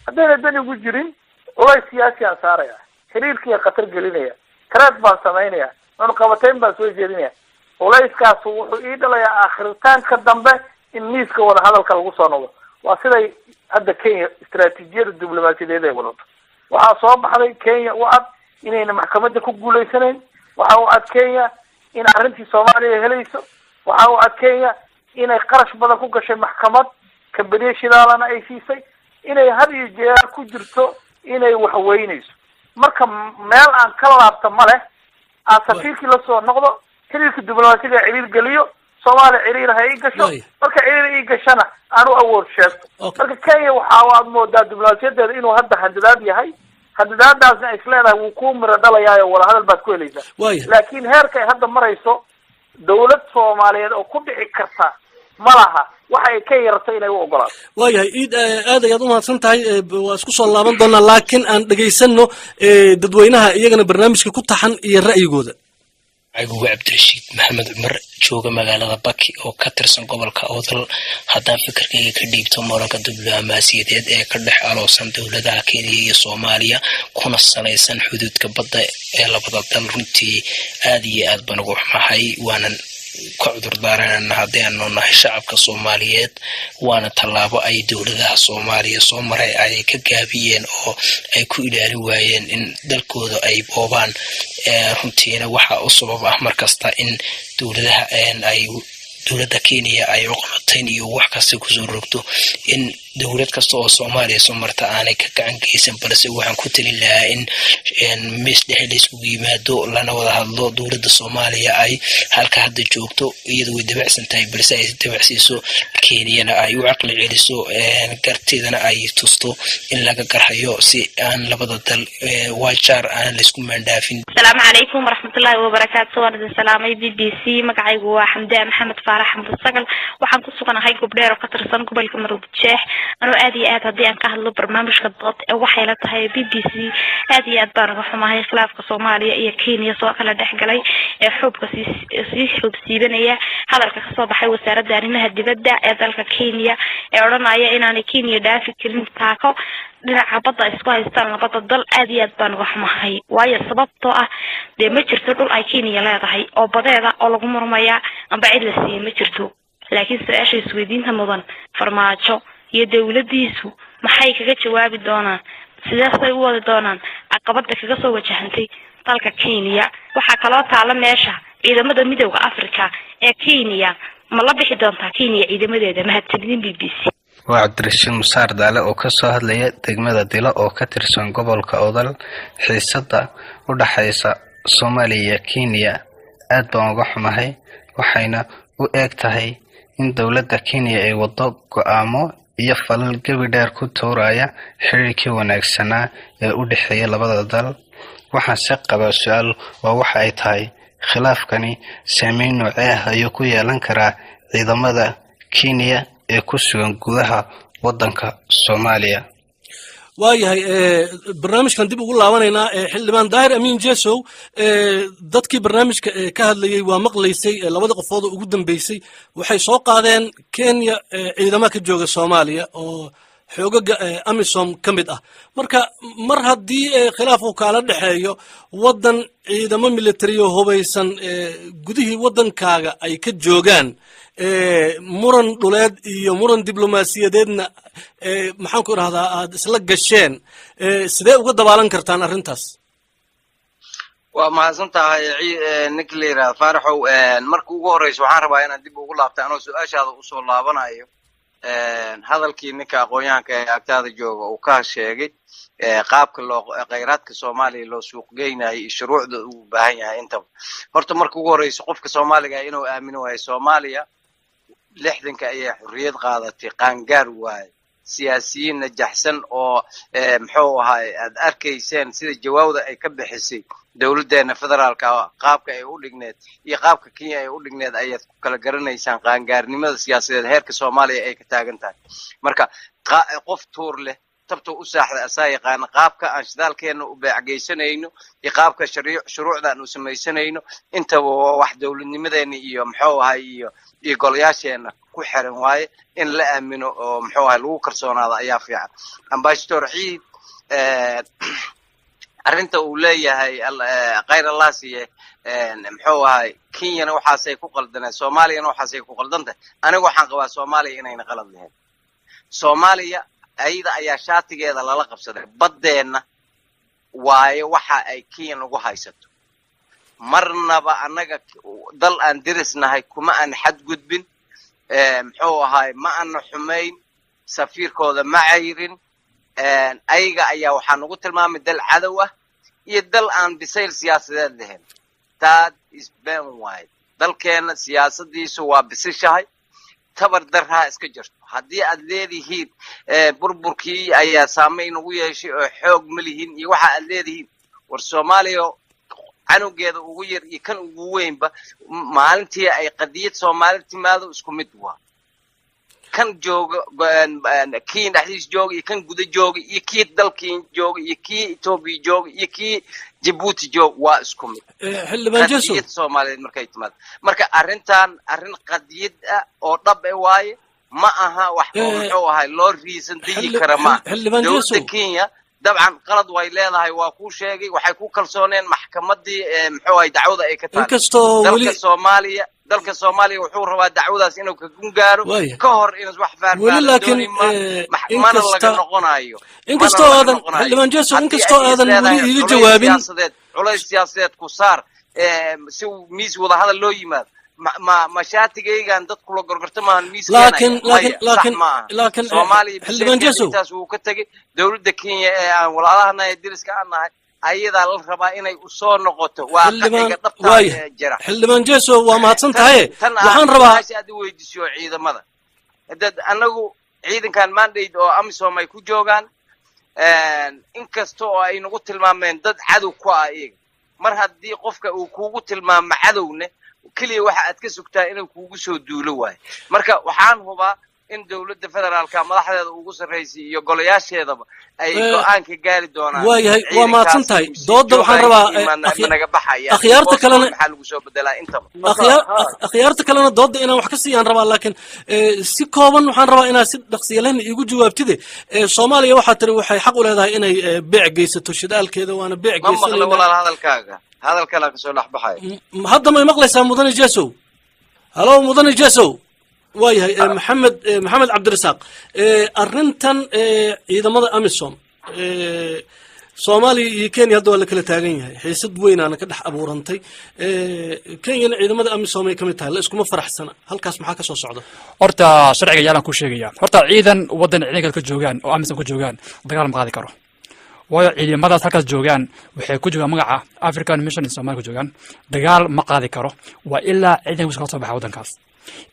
Speaker 1: Haddayna dan igu jirin, culays siyaasi aan saaraya, xiriirkiiya khatar gelinaya, threat baan samaynaya, cunqabatayn baan soo jeedinaya. Culayskaas wuxuu ii dhalayaa aakhiritaanka dambe in miiska wadahadalka lagu soo noqdo. Waa siday hadda Kenya istaraatiijiyada diblomaasiyadeed ay wadato. Waxaa soo baxday Kenya u cad inayna maxkamadda ku guulaysanayn. Waxa u cad Kenya in arrintii Soomaaliya helayso. Waxa u cad Kenya inay qarash badan ku gashay maxkamad, kambaniye shidaalana ay siisay, inay had iyo jeer ku jirto inay wax weynayso. Marka meel aan ka laabto ma leh. Aan safiirkii lasoo noqdo, xiriirka diblomaasiga ciriir geliyo, Soomaaliya ciriir ha ii gasho. Marka ciriir ii gashana aan u awood sheegto. Marka Kenya waxa aad moodaa diblomaasiyadeeda inuu hadda handadaad yahay. Handadaadaasna ay isleedahay wuu kuu miro dhalayaayo, wadahadal baad ku helaysaa. Laakiin heerka ay hadda marayso, dawlad Soomaaliyeed oo ku dhici karta ma laha waxa ay Kenya rabto inay u ogolaato.
Speaker 8: Waayahay, Iid, aad ayaad umahadsan tahay. Waa isku soo laaban doonaa, laakiin aan dhegaysano dadweynaha iyagana barnaamijka ku taxan iyo ra'yigooda.
Speaker 12: Magacigu waa Cabdirashiid Maxamed Cumar, jooga magaalada Baki oo ka tirsan gobolka Awdal. Haddaan fikirkayga ka dhiibto muranka diblomaasiyadeed ee ka dhex aloosan dowladaha Kenya iyo Soomaaliya, kuna salaysan xuduudka badda ee labada dal, runtii aad iyo aad baan ugu xumahay, waanan ka cudur daaranana haddii aanu nahay shacabka Soomaaliyeed. Waana tallaabo ay dowladaha Soomaaliya soo maray ay ka gaabiyeen oo ay ku ilaalin waayeen in dalkooda ay boobaan. Runtiina waxaa u sabab ah markasta in dowladaha ay dowladda Kenya ay cuqamatayn iyo wax kasta kusoo rogto in dowlad kasta oo Soomaaliya soo marta aanay ka gacan geysan. Balse waxaan ku talin lahaa in miis dhexe la iskugu yimaado, lana wada hadlo. Dowladda Soomaaliya ay halka hadda joogto iyadu way dabacsan tahay, balse ay dabacsiiso, Kenyana ay u caqli celiso, garteedana ay tusto in laga garhayo, si aan labada dal waa jaar aan laysku maandhaafin.
Speaker 13: Asalaamu calaykum waraxmatullaahi wabarakaatu. Waan idin salaamay BBC. Magacaygu waa Xamdaan Maxamed Faarax Xamud Sagal. Waxaan ku suganahay Gobdheer oo ka tirsan gobolka Maroodi Jeex. Anoo aad iyo aad haddii aan ka hadlo barnaamijka dood ee waxay la tahay BBC, aad iyo aad baan uga xumahay khilaafka Soomaaliya iyo Kenya soo kala dhex galay ee xoobka sii xoob siibanaya. Hadalka kasoo baxay wasaaradda arrimaha dibadda ee dalka Kenya ee odhanaya inaanay Kenya dhaafi karin taako dhinaca badda isku haystaan labada dal, aad iyo aad baan uga xumahay. Waayo, sababtoo ah dee ma jirto dhul ay Kenya leedahay oo badeeda oo lagu murmayaa amba cid la siiyey ma jirto. Laakiin su-aasha isweydiinta mudan, Farmaajo iyo dowladiisu maxay kaga jawaabi doonaan? Sideesay u wadi doonaan caqabada kaga soo wajahantay dalka Kenya? Waxaa kaloo taala meesha, ciidamada Midowda Africa ee Kenya ma la bixi doontaa Kenya ciidamadeeda? Mahadsanidin BBC.
Speaker 14: Waa Cabdirashiid Musaar Daale oo kasoo hadlaya degmada Dilo oo ka tirsan gobolka Odal. Xiisada u dhaxaysa Soomaaliya iyo Kenya aad baan uga xumahay, waxayna u eeg tahay in dowladda Kenya ay wado go'aamo iyo falal gebi dheer ku tuuraya xiriirkii wanaagsanaa ee u dhexeeya labada dal. Waxaanse qabaa su-aal oo waxa ay tahay: khilaafkani saameyn noocee ah ayuu ku yeelan karaa ciidamada Kenya ee ku sugan gudaha waddanka Soomaaliya?
Speaker 8: Waayahay, barnaamijkan dib ugu laabanaynaa. Xildhibaan Daahir Amiin Jesow, dadkii barnaamijka ka hadlayey waa maqlaysay. Labada qofood oo ugu dambeysay waxay soo qaadeen Kenya ciidama ka jooga Soomaaliya oo xoogaga AMISOM ka mid ah. Marka mar haddii khilaaf uu kaala dhexeeyo waddan ciidamo militariyo hubaysan gudihii waddankaaga ay ka joogaan, muran dhuleed iyo muran diblomaasiyadeedna, maxaan ku idhahdaa, aad isla gasheen, sidee uga dabaalan kartaan arrintaas?
Speaker 10: Waa mahadsan tahay, ninka la yidhahda Faaraxow. Marka ugu horeysa waxaan rabaa inaan dib ugu laabtay, anoo su-aashaada usoo laabanayo, hadalkii ninka aqoon-yahanka ee agtaada jooga uu ka sheegay qaabka loo khayraadka Soomaaliya loo suuq geynayo iyo shuruucda uu baahan yahay intaba. Horta marka ugu horeysa, qofka Soomaaliga inuu aamino waayo, Soomaaliya 60-ka ayay xorriyad qaadatay, qaangaar waaye. Siyaasiyiin najaxsan oo muxuu ahaay aad arkayseen sida jawaabda ay ka bixisay dowladdeena federaalka, qaabka ay u dhigneed iyo qaabka Kenya ay u dhigneed ayaad ku kala garanaysaan qaangaarnimada siyaasadeed heerka Soomaaliya ay ka taagan tahay. Marka qof tuur leh tabta u saaxda asaa yaqaana. Qaabka aan shidaalkeena u beecgeysanayno iyo qaabka shuruucda aan u samaysanayno intaba waa wax dowladnimadeena iyo muxuu ahay iyo golayaasheena ku xiran waaye. In la aamino oo muxuu ahay lagu kalsoonaado ayaa fiican. Ambassador Ciid, arrinta uu leeyahay, khayr Allah siiye, muxuu ahay, Kenyana waxaasay ku qaldaneen, Soomaaliyana waxaasay ku qaldan tahay. Aniga waxaan qabaa Soomaaliya inayna qalad lahayn. Soomaaliya ayada ayaa shaatigeeda lala qabsaday. Baddeenna waayo waxa ay Kenya nagu haysato. Marnaba annaga dal aan derisnahay kuma aan xadgudbin, muxuu ahaay, ma aana xumayn, safiirkooda ma cayrin. Ayaga ayaa waxaa nagu tilmaamay dal cadow ah iyo dal aan bisayl siyaasadeed lahayn. That is ben waaye. Dalkeena siyaasadiisu waa bisishahay, tabar darraa iska jirto. Haddii aad leedihiin burburkii ayaa saamayn ugu yeeshay oo xoog ma lihin iyo waxa aad leedihiin, war Soomaaliya canugeeda ugu yar iyo kan ugu weynba maalintii ay qadiyad Soomaali timaado isku mid waa. Kan jooga kii dhexdiis jooga iyo kan guda jooga iyo kii dalkii jooga iyo kii Etoobiya jooga iyo kii Jabuuti jooga waa isku mid
Speaker 8: Xildhibaan Jeso.
Speaker 10: Qadiyad Soomaaliyeed markay timaado. Marka arrintan arrin qadiyad ah oo dhab e waaye, ma aha wax oo muxuu ahay loo riisan dayi kara ma.
Speaker 8: Xildhibaan Jeso.
Speaker 10: Dowladda Kenya dabcan qalad way leedahay, waa kuu sheegay. Waxay ku kalsooneen maxkamadii muxuu ahay dacwada ay ka tahay.
Speaker 8: Inkastoo
Speaker 10: dalka
Speaker 8: weli
Speaker 10: Soomaaliya, dalka Soomaaliya wuxuu rabaa dacwadaas inuu ka gungaaro ka hor in wax
Speaker 8: Weli laakiin
Speaker 10: mana laga noqonayo.
Speaker 8: Inkastoo aadan, Xildhibaan Jeso, inkastoo aadan weli iiga jawaabin.
Speaker 10: Siyaasadeed, culays siyaasadeed ku saar si miis wadahadal loo yimaado. Ma shaatigaygan dad kula gorgorto maahan miis.
Speaker 8: Laakiin laakiin laakiin laakiin
Speaker 10: Soomaaliya
Speaker 8: Xildhibaan Jeso,
Speaker 10: intaas wuu ka tegey. Dowladda Kenya ee aan walaalahanahay, deriska aan nahay, ayadaa la rabaa inay usoo noqoto waaqiciga dhabta ee jira.
Speaker 8: Xildhibaan Jeso, waa mahadsan tahay. Waxaan rabaa
Speaker 10: aad i weydiisiyo ciidamada dad anagu ciidankan mandate oo AMISOM ay ku joogaan, inkasta oo ay nagu tilmaameen dad cadow ku ah iyaga. Mar haddii qofka uu kugu tilmaamo cadowne, keliya waxa aad ka sugtaa inuu kugu soo duulo waayo. Marka waxaan hubaa in dowladda federaalka madaxdeeda ugu sarraysay iyo golayaasheedaba ay go-aan ka gaari doonaan.
Speaker 8: Waayahay, waa mahadsan tahay. Dooda waxaan rabaa
Speaker 10: naga baxaya
Speaker 8: akhyaarta kalena
Speaker 10: maxaa lagu soo bedelaa intaba.
Speaker 8: Akhyaarta kalena dooda inaan wax ka siiyaan rabaa, laakiin si kooban waxaan rabaa inaad si dhaqsiyalehna iigu jawaabtide. Soomaaliya waxaa tiri waxay xaq u leedahay inay beec geysato shidaalkeeda, waana beec
Speaker 10: Ma maqla walaal, hadalkaaga hadalkana kasoo dhex baxaya.
Speaker 8: Hadda may maqlaysaa, mudane Jesow? Halo, mudane Jesow. Waayahay, Maxamed Cabdirasaaq, arrintan ciidamada AMISOM, Soomaaliya iyo Kenya hadda waa la kala taagan yahay, xiisad weynaana ka dhex abuurantay. Kenyana ciidamada AMISOM ay ka mid tahay, la iskuma faraxsana. Halkaas maxaa ka soo socda?
Speaker 11: Horta sharciga yaalaan ku sheegaya. Horta ciidan waddan ciidankaas ka joogaan oo AMISOM ka joogaan dagaal ma qaadi karo, waayo ciidamadaas halkaas joogaan waxay ku joogaan magaca African Mission in Somalia ku joogaan. Dagaal ma qaadi karo, waa ilaa ciidankiisa kala soo baxa waddankaas.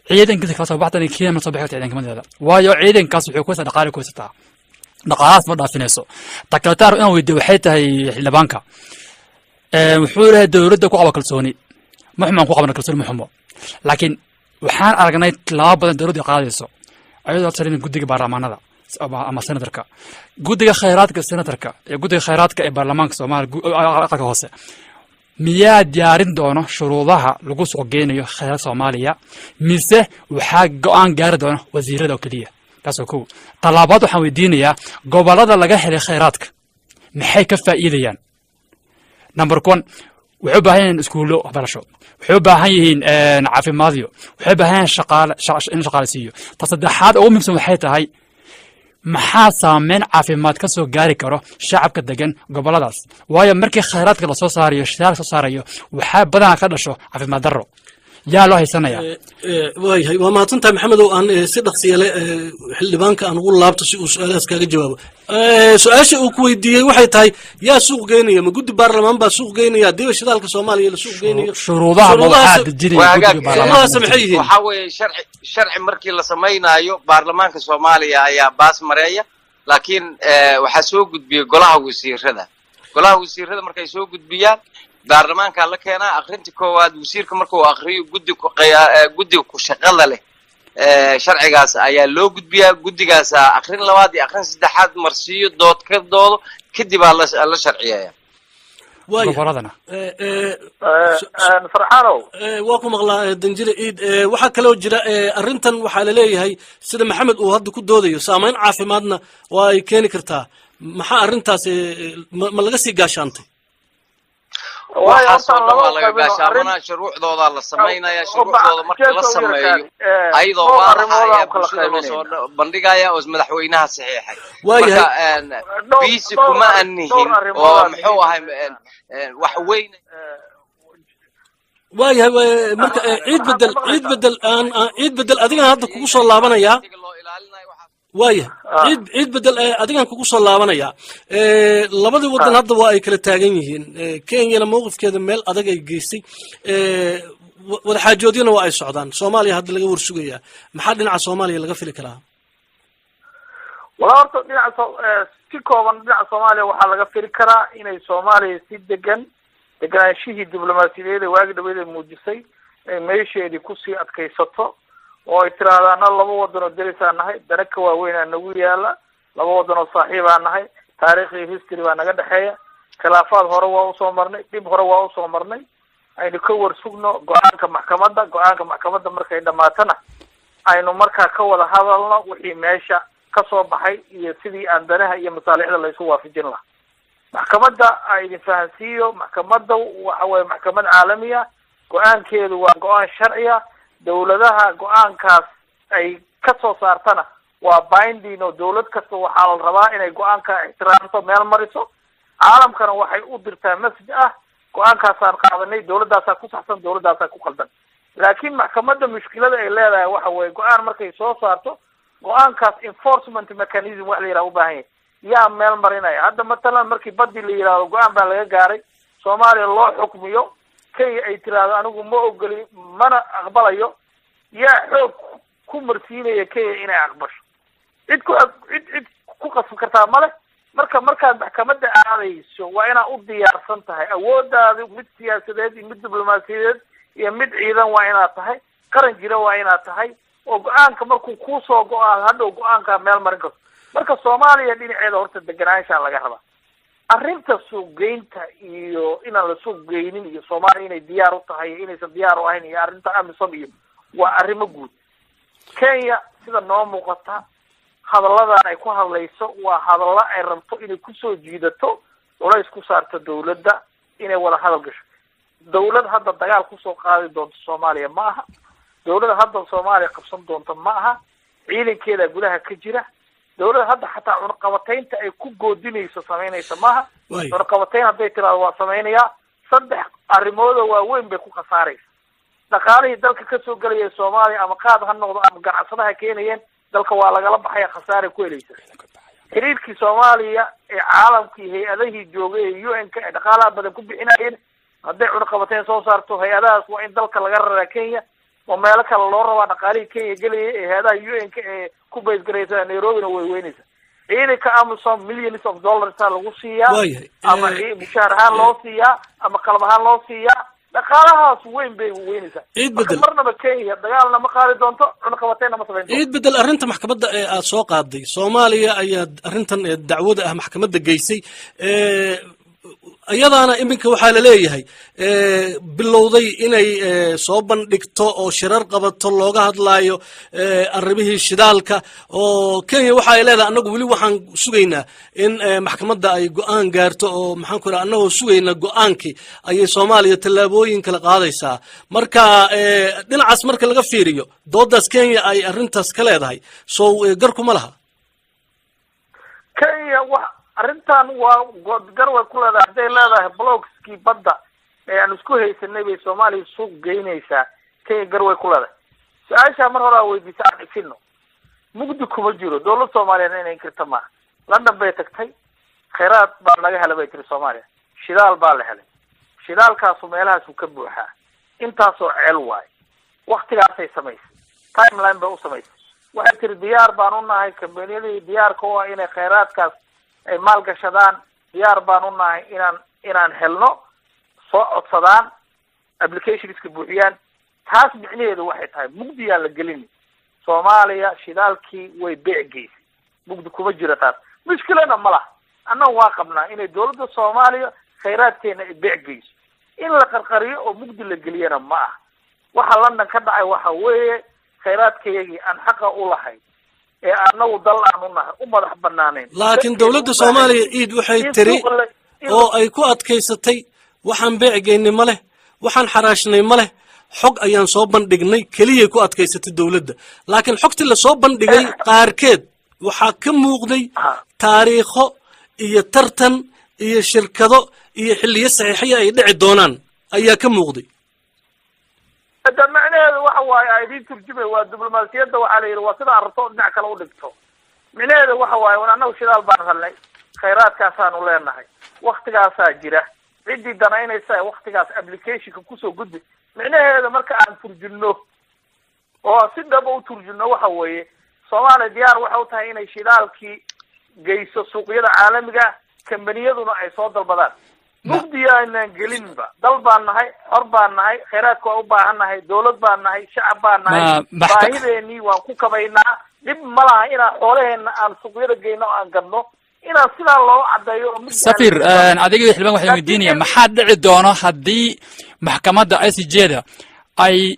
Speaker 11: Ciidankiisa kala soo baxdana Kenya ma soo bixi karta ciidankamadeeda, waayo ciidankaas wuxuu ku haysaa dhaqaale, ku haysataa dhaqaalahaas ma dhaafinayso. Takaletaar inaan weydiiyo waxay tahay, xildhibaanka wuxuu leeyahay dowladda ku qaba kalsooni. Ma xumaan ku qabna kalsooni, ma xumo, laakiin waxaan aragnay tilaabo badan dowladdu qaadayso ayadoo tirin guddiga baarlamaanada ama senatarka, guddiga khayraadka senatarka iyo guddiga khayraadka ee baarlamaanka Soomaaliya aqalka hoose. Miyaa diyaarin doono shuruudaha lagu soo geynayo khayraadka Soomaaliya, mise waxaa go-aan gaari doona wasiirada oo keliya? Taasoo kow. Talaabaad waxaan weydiinayaa, gobollada laga helay khayraadka maxay ka faa'iidayaan? Number one, waxay u baahan yihiin iskuullo waxbarasho, waxay u baahan yihiin caafimaadyo, waxay u baahan yihiin shaqaale in shaqaale siiyo. Ta saddexaad ugu muhiimsan waxay tahay, maxaa saameyn caafimaad ka soo gaari karo shacabka degan gobolladaas? Waayo markii khayraadka lasoo saarayo, shidaal soo saarayo, waxaa badanaa ka dhasho caafimaad darro. Yaa loo haysanaya?
Speaker 8: Waayahay, waa mahadsantahay Maxamedow. Aan si dhaqsiyale xildhibaanka aan ugu laabto si uu su-aalahaas kaaga jawaabo. Su-aasha uu ku weydiiyey waxay tahay, yaa suuq geynaya? Ma guddi baarlamaan baa suuq geynaya hadiiba shidaalka Soomaaliya la suuq geynayo?
Speaker 11: Shuruudaha ma waxaa dejinaya guddiga baarlamaanka?
Speaker 8: Shuruudahaas maxay yihiin?
Speaker 10: Waxaa weeye, sharci markii la samaynaayo, baarlamaanka Soomaaliya ayaa baas mareeya, laakiin waxaa soo gudbiyey golaha wasiirada. Golaha wasiirada markay soo gudbiyaan, baarlamaankaa la keenaa. Akrinta koowaad wasiirka markuu akriyo, guddi ku guddiga ku shaqada leh sharcigaas ayaa loo gudbiyaa. Guddigaasa akrin labaad iyo akrin saddexaad marsiiyo, dood ka doodo, kadib aa la sharciyeeya.
Speaker 11: Goboladana?
Speaker 1: Farxanow.
Speaker 8: Waa ku maqlaa, danjire Ciid. Waxaa kaloo jira arrintan waxaa laleeyahay, sida Maxamed uu hadda ku doodayo, saameyn caafimaadna waa ay keeni kartaa. Maxaa arrintaas ma laga sii gaashaantay?
Speaker 10: Waxaasoo dhan waa laga gaashaamanaa. Shuruucdoodaa la samaynaya. Shuruucdooda marka la sameeyo, ayadoo waadaxa ayaa bulshada loo soo bandhigaya oo madaxweynaha saxiixay. Marka biisi kuma anihin oo muxuu ahay wax weyn.
Speaker 8: Waayahay, marka Ciid Bedel, Ciid Bedel, aan Ciid Bedel adigaan hadda kugu soo laabanayaa. Waayahay, Ciid Bedel, adigaan kugu soo laabanayaa. Labadii waddan hadda waa ay kala taagan yihiin. Kenyana mowqifkeeda meel adag ay geystay, wadaxaajoodyana waa ay socdaan. Soomaaliya hadda laga warsugayaa. Maxaa dhinaca Soomaaliya laga fili karaa?
Speaker 1: Walaa, horta dhinaca si kooban, dhinaca Soomaaliya waxaa laga fili karaa inay Soomaaliya si degan, degenaanshihii diblomaasiyadeed ee waagi dhaweyd ay muujisay, ay meesheedii kusii adkaysato oo ay tiraahdo, anna laba wadan oo derisaan nahay, dana ka waaweyn aa nagu yaala, laba wadan oo saaxiibaa nahay, taariikh iyo history baa naga dhexeeya, khilaafaad hore waa usoo marnay, dhib hore waa usoo marnay, aynu ka warsugno go-aanka maxkamadda. Go-aanka maxkamadda markay dhamaatana, aynu markaa ka wada hadalno wixii meesha kasoo baxay iyo sidii aan danaha iyo masaalixda laysu waafajin lahaa. Maxkamadda a idin fahansiiyo, maxkamadda waxa weye maxkamad caalami ah, go-aankeedu waa go-aan sharci ah. Dawladaha go-aankaas ay kasoo saartana waa binding, oo dawlad kasta waxaa la rabaa inay go-aanka ixtiraamto, meel mariso. Caalamkana waxay u dirtaa message ah, go-aankaasaan qaadanay, dawladdaasaa ku saxsan, dawladdaasaa ku qaldan. Laakiin maxkamadda mushkilada ay leedahay waxa weye, go-aan markay soo saarto, go-aankaas enforcement mechanism wax la yidhaha u baahan yahay. Yaa meel marinaya? Hadda matalan markii badii la yidhahdo go-aan baa laga gaaray, Soomaaliya loo xukmiyo, Kenya ay tiraahdo anigu ma ogoli mana aqbalayo, yaa xoog ku marsiinaya Kenya inay aqbasho? Cid ku cid cid ku qasbi kartaa male. Marka markaad maxkamadda aadayso, waa inaad u diyaarsan tahay awooddaadi, mid siyaasadeed iyo mid diblomaasiyadeed iyo mid ciidan. Waa inaad tahay qaran jira, waa inaad tahay oo go-aanka markuu kuusoo go-aan, hadhow go-aankaa meel marin karto. Marka Soomaaliya dhinaceeda horta deganaanshaa laga rabaa. Arrinta suuqgeynta iyo inaan la suuq geynin iyo Soomaaliya inay diyaar u tahay iyo inaysan diyaar u ahayn iyo arrinta AMISOM iyo waa arrimo guud. Kenya sida noo muuqata, hadalladan ay ku hadlayso waa hadallo ay rabto inay kusoo jiidato, culays ku saarto dawladda inay wada hadal gasho. Dawlad hadda dagaal kusoo qaadi doonto Soomaaliya ma aha, dawladda hadda Soomaaliya qabsan doonto ma aha, ciidankeeda gudaha ka jira. Dawladda hadda xataa cunaqabataynta ay ku goodinayso samaynaysa maaha. Cunaqabatayn hadday tiraado waa samaynayaa, saddex arrimoodoo waaweyn bay ku khasaaraysa. Dhaqaalihii dalka kasoo gelaya Soomaaliya, ama qaad ha noqdo ama ganacsadaha keenayeen, dalka waa lagala baxaya, khasaaray ku helaysa. Xiriirkii Soomaaliya ee caalamkii, hay-adihii joogay ee UN-ka ee dhaqaalaha badan ku bixinayeen, hadday cunaqabateyn soo saarto hay-adahaas, waa in dalka laga raraa Kenya oo meelo kale loo rabaa. Dhaqaalihii Kenya gelaya ee hay-adaha UN-ka ee ku baysgaraysa Nairobina way weynaysa. Ciidanka AMISOM millions of dollarsa lagu siiyaa, ama mushaar ahaan loo siiyaa ama qalab ahaan loo siiyaa, dhaqaalahaas weyn bay weynaysaa.
Speaker 8: Ciid Bedel.
Speaker 1: Marnaba Kenya dagaalna ma qaadi doonto, cunaqabateyna ma samayn doonto.
Speaker 8: Ciid Bedel, arrinta maxkamadda ee aad soo qaaday, Soomaaliya ayaa arrintan dacwada ah maxkamadda geysay. Iyadaana iminka waxaa laleeyahay bilowday inay soo bandhigto oo shirar qabato looga hadlaayo arrimihii shidaalka, oo Kenya waxa ay leedahay, annagu weli waxaan sugaynaa in maxkamadda ay go-aan gaarto, oo maxaan ku raha, annagoo sugayna go-aankii ayay Soomaaliya tallaabooyin kala qaadaysaa. Marka dhinacaas marka laga fiiriyo, doodaas Kenya ay arrintaas ka leedahay, sow garkuma laha?
Speaker 1: Kenya wax arrintan waa gar way ku leedahay. Hadday leedahay blockskii badda ee aan isku haysanay bay Soomaaliya suuq geynaysaa, Kenya gar way ku leedahay. Su-aashaa mar hore aa weydiisa aan ifino, mugdi kuma jiro. Dowlad Soomaaliyeed inay inkirta maaha. London bay tagtay, khayraad baa laga helay bay tiri Soomaaliya, shidaal baa la helay, shidaalkaasu meelahaasuu ka buuxaa, intaasoo ceel waayo, waktigaasay samaysay, timeline bay u samaysay. Waxay tiri diyaar baan u nahay kambaniyadii diyaarka u ah inay khayraadkaas ay maalgashadaan, diyaar baan u nahay inaan helno, soo codsadaan, applicationska buuxiyaan. Taas micnaheedu waxay tahay mugdiyaan la gelini, Soomaaliya shidaalkii way beec geysay, mugdi kuma jiro taas, mushkilana ma laha. Annaga waa qabnaa inay dowladda Soomaaliya khayraadkeena ay beec geyso, in la qarqariyo oo mugdi la geliyana ma aha. Waxa London ka dhacay waxa weeye khayraadkayagii aan xaqa u lahayn ee annagu dal aan u nahay u madax banaanayn.
Speaker 8: Laakiin dowladda Soomaaliya, Iid, waxay tiri oo ay ku adkaysatay waxaan beec geynay ma leh, waxaan xaraashnay ma leh, xog ayaan soo bandhignay keliyay ku adkaysatay dowladda. Laakiin xogtii lasoo bandhigay qaarkeed waxaa ka muuqday taariikho iyo tartan iyo shirkado iyo xilliyo saxiixya ay dhici doonaan ayaa ka muuqday.
Speaker 1: Hada macnaheedu waxa waaye a idiin turjumay waa diblomaasiyadda. Waxaa la yidhi waa sida arabto oo dhinac kale u dhigto. Micnaheedu waxa waaye war annagu shidaal baan helnay, khayraadkaasaanu leenahay, waktigaasaa jira, ciddii danaynaysa waktigaas applicationka kusoo gudbi. Micnaheedu marka aan turjunno oo si dhaba u turjunno waxa weeye Soomaaliya diyaar waxay u tahay inay shidaalkii geyso suuqyada caalamiga, kambaniyaduna ay soo dalbadaan. Mugdi aanan gelinba, dal baan nahay, xor baan nahay, khayraadka waan u baahan nahay, dowlad baan nahay, shacab baan nahay, baahideenii waan ku kabaynaa. Dhib ma laha inaan xoolaheena aan suuqyada geyno oo aan gadno, inaan sidaa loo cadeeyo oo mugdi aan
Speaker 11: Safir, adiga iyo xildhibaan waxaan weydiinaya maxaa dhici doono haddii maxkamadda ICJ da ay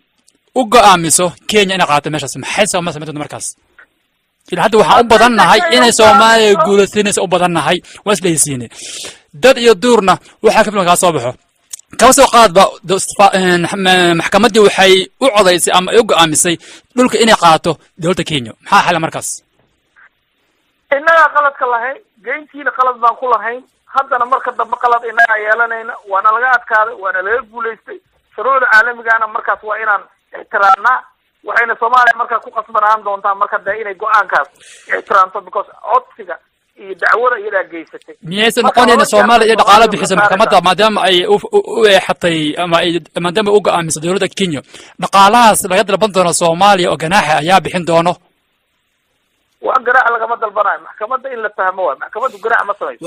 Speaker 11: u go'aamiso Kenya inay qaadato meeshaas? Maxay Soomaaliya samayn doonta markaas? Ila hadda waxaan u badan nahay inay Soomaaliya guulaysanaysa u badan nahay, waa islaysiine dad iyo duurna waxaa ka filan kaa soo baxo. Kaba soo qaadba maxkamaddii waxay u codaysay ama ay u go'aamisay dhulka inay qaadato dowladda Kenya, maxaa xala markaas?
Speaker 1: Innagaa qaladka lahayn, geyntiina qalad baan ku lahayn, haddana marka dambe qalad innagaa yeelanayna. Waana laga adkaaday, waana laga guulaystay. Shuruucda caalamigana markaas waa inaan ixtiraamnaa. Waxayna Soomaaliya markaa ku qasbanaan doontaa marka dee inay go-aankaas ixtiraamto, because codsiga iyo dacwada iyadaa geysatay.
Speaker 11: Miyaysan noqonayna Soomaaliya iyo dhaqaalo bixisa maxkamadda, maadaama ay u eexatay ama ay maadaama u go'aamisay dowladda Kenya, dhaqaalahaas laga dalban doono Soomaaliya oo ganaaxa ayaa bixin doono?
Speaker 1: Wax ganaax lagama dalbanayo. Maxkamadda in la fahmo waay, maxkamaddu ganaax ma samayso.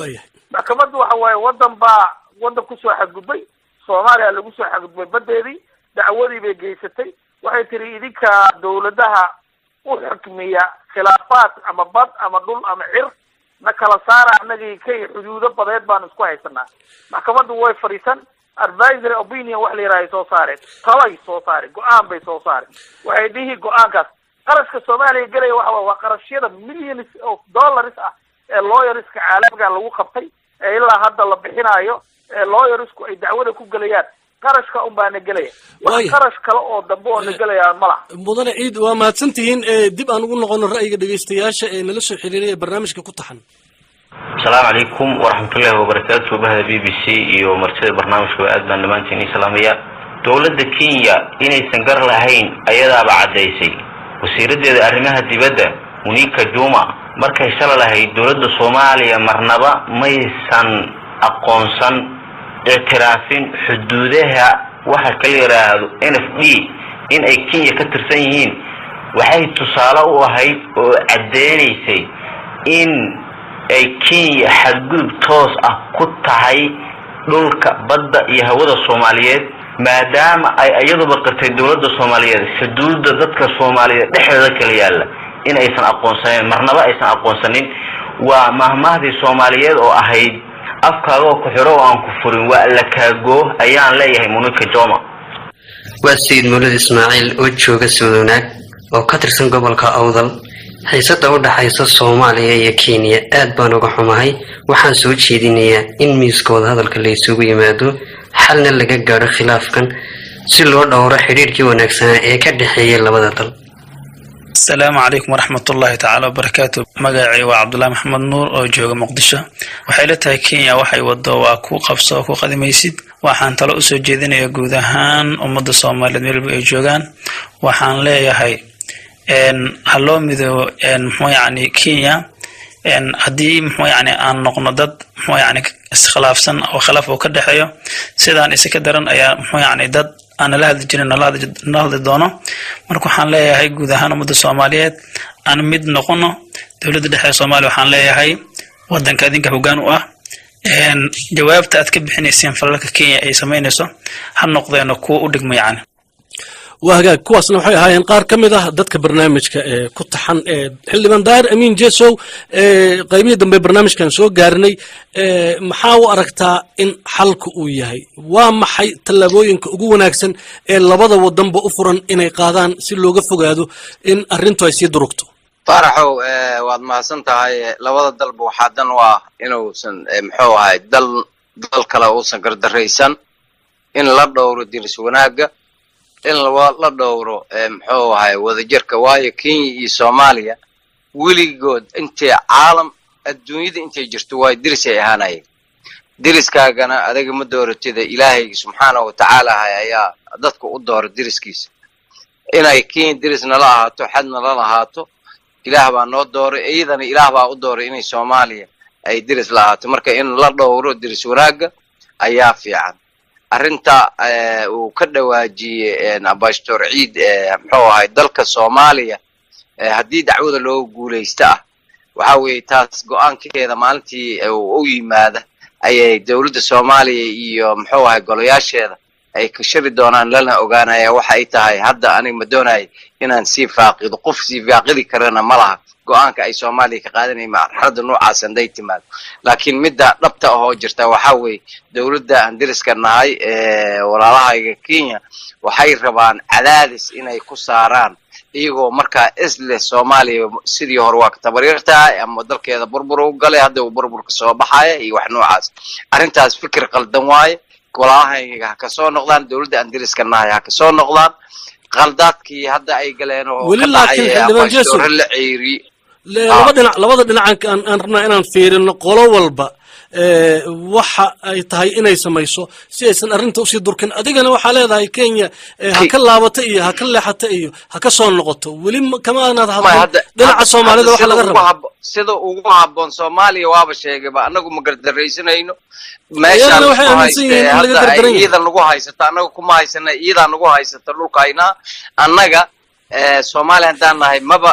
Speaker 1: Maxkamaddu waxa waaye waddan baa waddan kusoo xadgudbay, Soomaaliya lagu soo xadgudbay badeedii, dacwadii bay geysatay. Waxay tiri idinka dowladaha u xukmiya khilaafaad ama bad ama dhul ama cir na kala saara, annagii Kenya xuduudo badeed baanu isku haysanaa. Maxkamaddu way fadhiisan, advisory opinion wax la yidhaha ay soo saareen, talay soo saareen, go-aan bay soo saareen. Waxay dhihi go-aankaas qarashka Soomaaliya gelaya waxa waye waa qarashyada millions of dollars ah ee lawyerska caalamiga lagu qabtay ee ilaa hadda la bixinaayo ee lawyersku ay dacwada ku gelayaan, qarashka un baana gelaya. Wax qarash kale oo dambe oo na gelaya ma laha.
Speaker 8: Mudane Ciid, waa mahadsantihiin. Dib aan ugu noqono ra'yiga dhegeystayaasha ee nala soo xiriiray ee barnaamijka ku taxan.
Speaker 15: Asalaamu calaykum waraxmatullaahi wabarakaatu. Bahda BBC iyo martida barnaamijkaba aad baan dhammaantiin ii salaamaya. Dowladda Kenya inaysan gar lahayn ayadaaba caddaysay. Wasiiraddeeda arrimaha dibadda Monica Juma markay shala lahayd dowladda Soomaaliya marnaba maysan aqoonsan, ictiraafin xuduudaha waxa kala yidhaahdo NFD in ay Kenya ka tirsan yihiin, waxay tusaale u ahayd oo caddeynaysay in ay Kenya xadgudub toos ah ku tahay dhulka, badda iyo hawada Soomaaliyeed, maadaama ay iyaduba qirtay dowladda Soomaaliyeed xuduudda dadka Soomaaliyeed dhexdeeda kala yaalla in aysan aqoonsaneyn, marnaba aysan aqoonsanin. Waa mahmahdii Soomaaliyeed oo ahayd afkaagoo ku xiro oo aan ku furin waa alla kaagoo, ayaan leeyahay Monica Juma.
Speaker 14: Waa Sayid Mawlid Ismaaciil oo jooga Soodonaag oo ka tirsan gobolka Awdal. Xiisada u dhaxaysa Soomaaliya iyo Kenya aad baan uga xumahay. Waxaan soo jeedinayaa in miiska wadahadalka la isugu yimaado, xalna laga gaadho khilaafkan si loo dhowro xidhiirkii wanaagsanaa ee ka dhexeeya labada dal.
Speaker 16: Asalaamu calaykum waraxmatullaahi tacaala wabarakaatu. Magacay waa Cabdullaahi Maxamed Nuur oo jooga Muqdisho. Waxay la tahay Kenya waxay wado waa ku qabso oo ku qadimaysid. Waxaan talo usoo jeedinayaa guud ahaan ummadda Soomaaliyeed meel walba ay joogaan. Waxaan leeyahay ha loo midoobo, muxuu yacni, Kenya. Haddii, muxuu yacni, aan noqno dad, muxuu yacni, iskhilaafsan oo khilaaf uu ka dhexeeyo, sidaan isa ka daran ayaa, muxuu yacni, dad aan nala hadli jirin nala hadli doono. Marka waxaan leeyahay guud ahaan ummadda Soomaaliyeed aan mid noqono. Dowladda dhexe ee Soomaaliya waxaan leeyahay wadanka adinka hoggaan u ah. Jawaabta aad ka bixinayseen falalka Kenya ay samaynayso ha noqdeeno kuwa u dhigma yacni.
Speaker 8: Waa hagaag, kuwaasna waxay ahaayeen qaar ka mid ah dadka barnaamijka ee ku taxan. Ee Xildhibaan Daahir Amiin Jesow, qaybihii dambe barnaamijkan soo gaarnay, maxaa u aragtaa in xalka uu yahay? Waa maxay tallaabooyinka ugu wanaagsan ee labada wadanba u furan inay qaadaan si looga fogaado in arrintu ay sii durugto?
Speaker 10: Faaraxow, waad mahadsan tahay. Labada dalba waxaa dan u ah inuusan, muxuu ahay, dal dal kale uusan gardaraysan, in la dhowro diris wanaagga, in la dhowro, muxuu ahay, wadajirka, waayo Kenya iyo Soomaaliya weligood intay caalam adduunyada intay jirto waayo diris ay ahaanayeen. Deriskaagana adiga ma dooratida, Ilaahay subxaana wa tacaala ayaa dadka u doora deriskiisa. Inay Kenya deris nala ahaato, xad nala lahaato, Ilaah baa noo dooray, iyadana Ilaah baa u dooray inay Soomaaliya ay deris la ahaato. Marka in la dhowro deris wanaagga ayaa fiican. Arrinta uu ka dhawaajiyey Ambassador Ciid, muxuu ahay, dalka Soomaaliya haddii dacwada loo guulaysta ah, waxa weeye taas go-aankeeda maalintii u yimaada ayay dowladda Soomaaliya iyo, muxuu ahay, golayaasheeda ay ka shiri doonaan, lana ogaanaya waxa ay tahay. Hadda aniga ma doonaya inaan sii faaqido, qof sii faaqidi karana ma laha go-aanka ay Soomaaliya ka qaadanaya marxaladda noocaas hadday timaado. Laakiin midda dhabta ahoo jirta waxaa weeye dowladda aan deriska nahay, walaalahayga Kenya, waxay rabaan cadaadis inay ku saaraan, iyagoo markaa isleh Soomaaliya sidii hore waa ka tabaryartahay ama dalkeeda burbur u galay, hadda uu burburka soo baxaya iyo wax noocaas. Arrintaas fikir qaldan waaye. Walaalahayga ha kasoo noqdaan, dowladda aan deriska nahay ha kasoo noqdaan qaldaadkii hadda ay galeen oo
Speaker 8: weli
Speaker 10: ka
Speaker 8: laakiin
Speaker 10: dhacay
Speaker 8: Xildhibaan Jesow,
Speaker 10: ambassador la ceyriyey.
Speaker 8: Laba dhinac, labada dhinac aan rabnaa inaan fiirino qolo walba waxa ay tahay inay samayso si aysan arrinta usii durkin. Adigana waxaa leedahay Kenya ha ka laabata iyo ha ka leexata iyo ha ka soo noqoto. Weli kama aanaad
Speaker 10: May
Speaker 8: hadlin dhinaca
Speaker 10: hadda
Speaker 8: Soomaalida waxa
Speaker 10: sida
Speaker 8: laga
Speaker 10: ugu
Speaker 8: rabo.
Speaker 10: Sida ugu habboon Soomaaliya waaba sheegayba, annagu ma gardaraysanayno meeshaan
Speaker 8: Iyagana waxay
Speaker 10: lagu
Speaker 8: aaminsan yihiin
Speaker 10: hayste
Speaker 8: in laga
Speaker 10: hadda ay
Speaker 8: gardaran yahay.
Speaker 10: Iidan lagu haysato annaga kuma haysana, iidaa nagu haysata dhulkayna. Annaga Soomaaliya haddaan nahay maba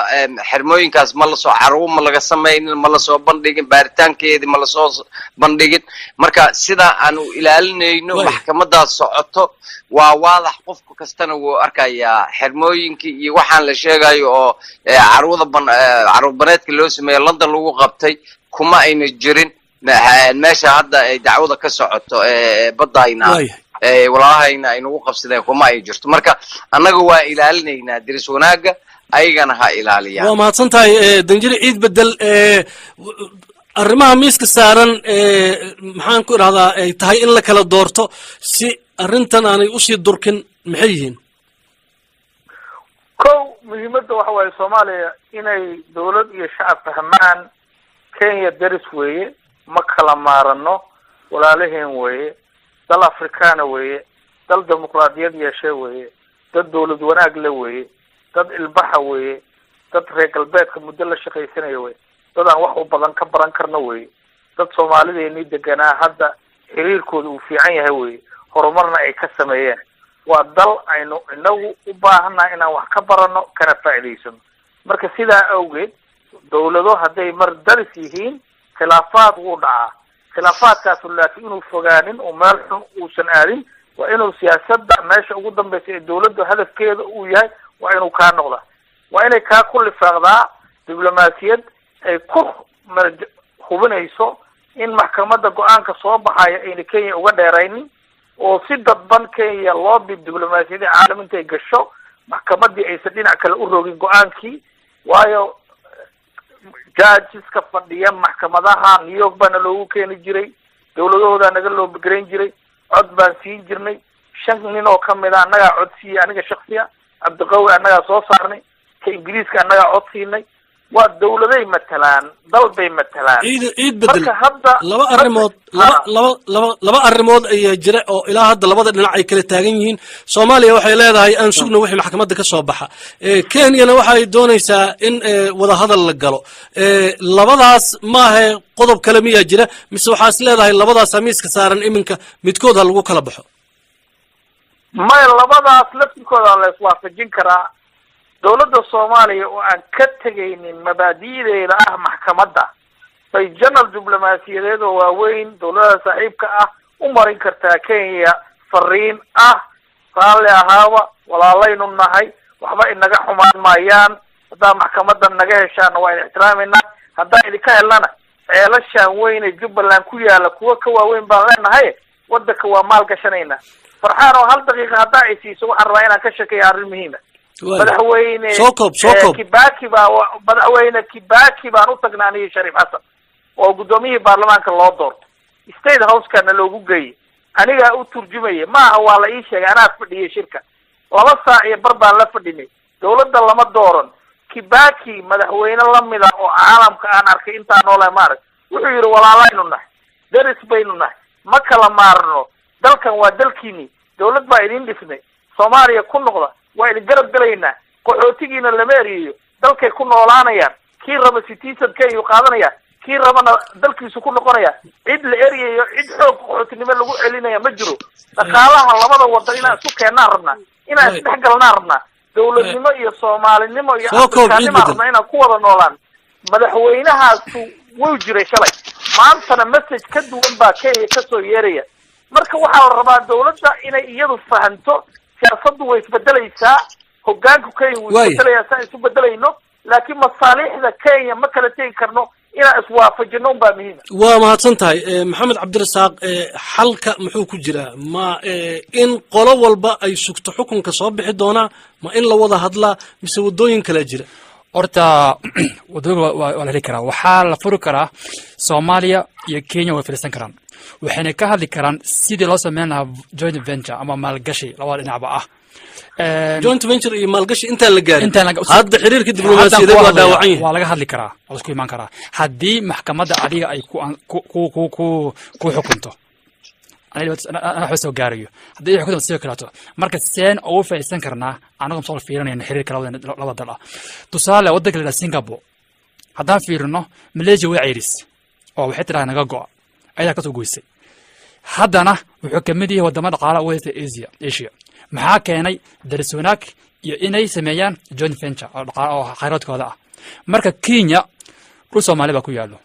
Speaker 10: xirmooyinkaas ma lasoo carwo, ma laga samaynin, ma lasoo bandhigin, baaritaankeedii ma lasoo bandhigin. Marka sidaa aanu ilaalinayno maxkamadaas socoto waa waadax, qofka kastana wuu arkayaa xirmooyinkii iyo waxaan la sheegayo oo carwada ban carwo baneedka loo sameeyo London lagu qabtay kuma ayna jirin meesha hadda ay dacwada ka socoto badayna walaalahayna ay nagu qabsadeen kuma ay jirto. Marka annaga waa ilaalinaynaa deris wanaagga, ayagana ha ilaaliyaan.
Speaker 8: Waa mahadsan tahay, Danjire Ciid Bedel. Arrimaha miiska saaran, maxaan ku idhahdaa, ay tahay in la kala doorto si arrintan aanay usii durkin, maxay yihiin?
Speaker 1: Kow, muhiimadda waxa waaye Soomaaliya inay dawlad iyo shacab fahmaan Kenya deris weeye, ma kala maarano, walaalaheen weeye, dal Afrikaana weeye, dal dimuqraadiyad yeeshe weeye, dad dawlad wanaag le weeye, dad ilbaxa weeye, dad reer galbeedka muddo la shaqaysanaya weye, dad aan wax u badan ka baran karno weye, dad Soomaalideenii deganaa hadda xiriirkooda uu fiican yahay weye, horumarna ay ka sameeyeen. Waa dal aynu inagu u baahannahay inaan wax ka barano kana faa'iidaysano. Marka sidaa awgeed dawlado hadday mar daris yihiin khilaafaad wuu dhacaa. Khilaafaadkaasu laakiin inuu fogaanin oo meel xun uusan aadin, waa inuu siyaasadda meesha ugu dambeysa ee dawladdu hadafkeeda uu yahay waa inuu kaa noqdaa, waa inay kaa ku lifaaqdaa diblomaasiyad ay ku hubinayso in maxkamadda go-aanka soo baxaya ayna Kenya uga dheeraynin, oo si dadban Kenya loobi diblomaasiyadda caalam intay gasho maxkamaddii aysan dhinac kale u rogin go-aankii. Waayo judgeska fadhiya maxkamadaha New York baana loogu keeni jiray, dawladahoodaa naga loo garayn jiray, cod baan siin jirnay. Shan nin oo kamid a annagaa cod siiyey, aniga shaksiya Cabdiqawi annagaa soo saarnay, ka Ingiriiska annagaa cod siinay. Waa dawladay matalaan, dal bay matalaan.
Speaker 8: Ciid Bedel.
Speaker 1: Marka hadda
Speaker 8: Laba arrimood, laba arrimood ayaa jira oo ilaa hadda labada dhinac ay kala taagan yihiin. Soomaaliya waxay leedahay aan sugno wixii maxkamadda ka soo baxa. Kenyana waxay doonaysaa in wadahadal la galo. Labadaas maahe, qodob kale miyaa jira, mise waxaa is leedahay labadaas miiska saaran iminka midkood ha lagu kala baxo?
Speaker 1: Maya, labadaas laftirkooda la iswaafajin karaa. Dawladda Soomaaliya oo aan ka tegaynin mabaadi'deeda ah maxkamadda bay channel diblomaasiyadeed oo waaweyn dawladaha saaxiibka ah u marin kartaa Kenya fariin ah: raalli ahaaba, walaalaynu nahay, waxba inaga xumaan maayaan. Haddaa maxkamadda naga heshaana waa idin ixtiraamayna, haddaa idinka helnana ceelashaan weyn ee Jubbaland ku yaala kuwa ka waaweyn baan leenahay, wadanka waa maal gashanayna. Farxaan, oo hal daqiiqa haddaa ay siiso, waxaan rabaa inaan ka sheekeeyo arrin muhiima. Madaxweyne
Speaker 8: Soo koob, soo koob.
Speaker 1: Kibaki baa, madaxweyne Kibaki baan u tagnaa aniga Shariif Xasan oo guddoomiyihii baarlamaanka loo doorto. State House-kana loogu geeyey, anigaa u turjumaya. Maaha waa la ii sheegay, anaa fadhiyay shirka, 2 saac iyo bar baan la fadhinay. Dawladda lama dooran. Kibaki madaxweyne lamida oo caalamka aan arkay intaa noolahay ma arag. Wuxuu yidhi: "Walaalaynu nahay, deris baynu nahay, ma kala maarno, dalkan waa dalkiini, dawlad baa idin dhisnay, Soomaaliya ku noqda, waa idin garab gelaynaa, qaxootigiina lama eriyayo, dalkay ku noolaanayaan, kii raba citizen Kenya qaadanaya, kii rabana dalkiisu ku noqonaya, cid la eryayo, cid xoog qaxootinimo lagu celinaya ma jiro. Dhaqaalaha labada wadan inaan isku keennaan rabnaa, inaan isdhex galnaan rabnaa, dawladnimo iyo Soomaalinimo iyo
Speaker 8: Soo koob, Ciid
Speaker 1: Afrikaanimo
Speaker 8: Bedel.
Speaker 1: rabnaa inaan ku wada noolaan." Madaxweynahaasu wuu jiray shalay, maantana message ka duwan baa Kenya kasoo yeeraya. Marka waxaa la rabaa dawladda inay iyadu fahanto siyaasaddu way isbedelaysaa, hogaanku Kenya wuu isbedelayaa saan isu bedelayno, laakiin masaaliixda Kenya ma kala tegi karno, inaan iswaafajino unbaa muhiima.
Speaker 8: Waa mahadsan tahay. Maxamed Cabdirasaaq, xalka muxuu ku jiraa? Ma in qolo walba ay sugto xukunka soo bixi doonaa, ma in la wada hadlaa, mise waddooyin kalea jira?
Speaker 11: Horta wadooga waa la heli karaa, waxaa la furi karaa. Soomaaliya iyo Kenya way fadhiisan karaan, waxayna ka hadli karaan sidii loo sameyn lahaa joint venture ama maalgashi labada dhinacba ah.
Speaker 8: Joint venture iyo maalgashi intaan la gaarin,
Speaker 11: Intaan
Speaker 8: hadda xiriirka diblomaasiyadeed waa dhaawacan yahay.
Speaker 11: Waa laga hadli karaa, waa la isku imaan karaa haddii maxkamadda adiga ay ku xukunto. Aniga ana waxba soo gaarayo haddii ay xukunto sidoo kaleeto. Marka seen ugu faa'iideysan karnaa anagoo soo fiirinayna xiriirka labada dal ah? Tusaale, waddanka la yidhaha Singapore haddaan fiirino, Malaysia way ceyris oo waxay tidhaha naga go'a, ayadaa kasoo goysay. Haddana wuxuu kamid yahay wadamo dhaqaala ugu haysta Asia. Maxaa keenay? Daris wanaag iyo inay sameeyaan joint venture oo dhaqaala oo khayraadkooda ah. Marka Kenya dhul Soomaali baa ku yaallo,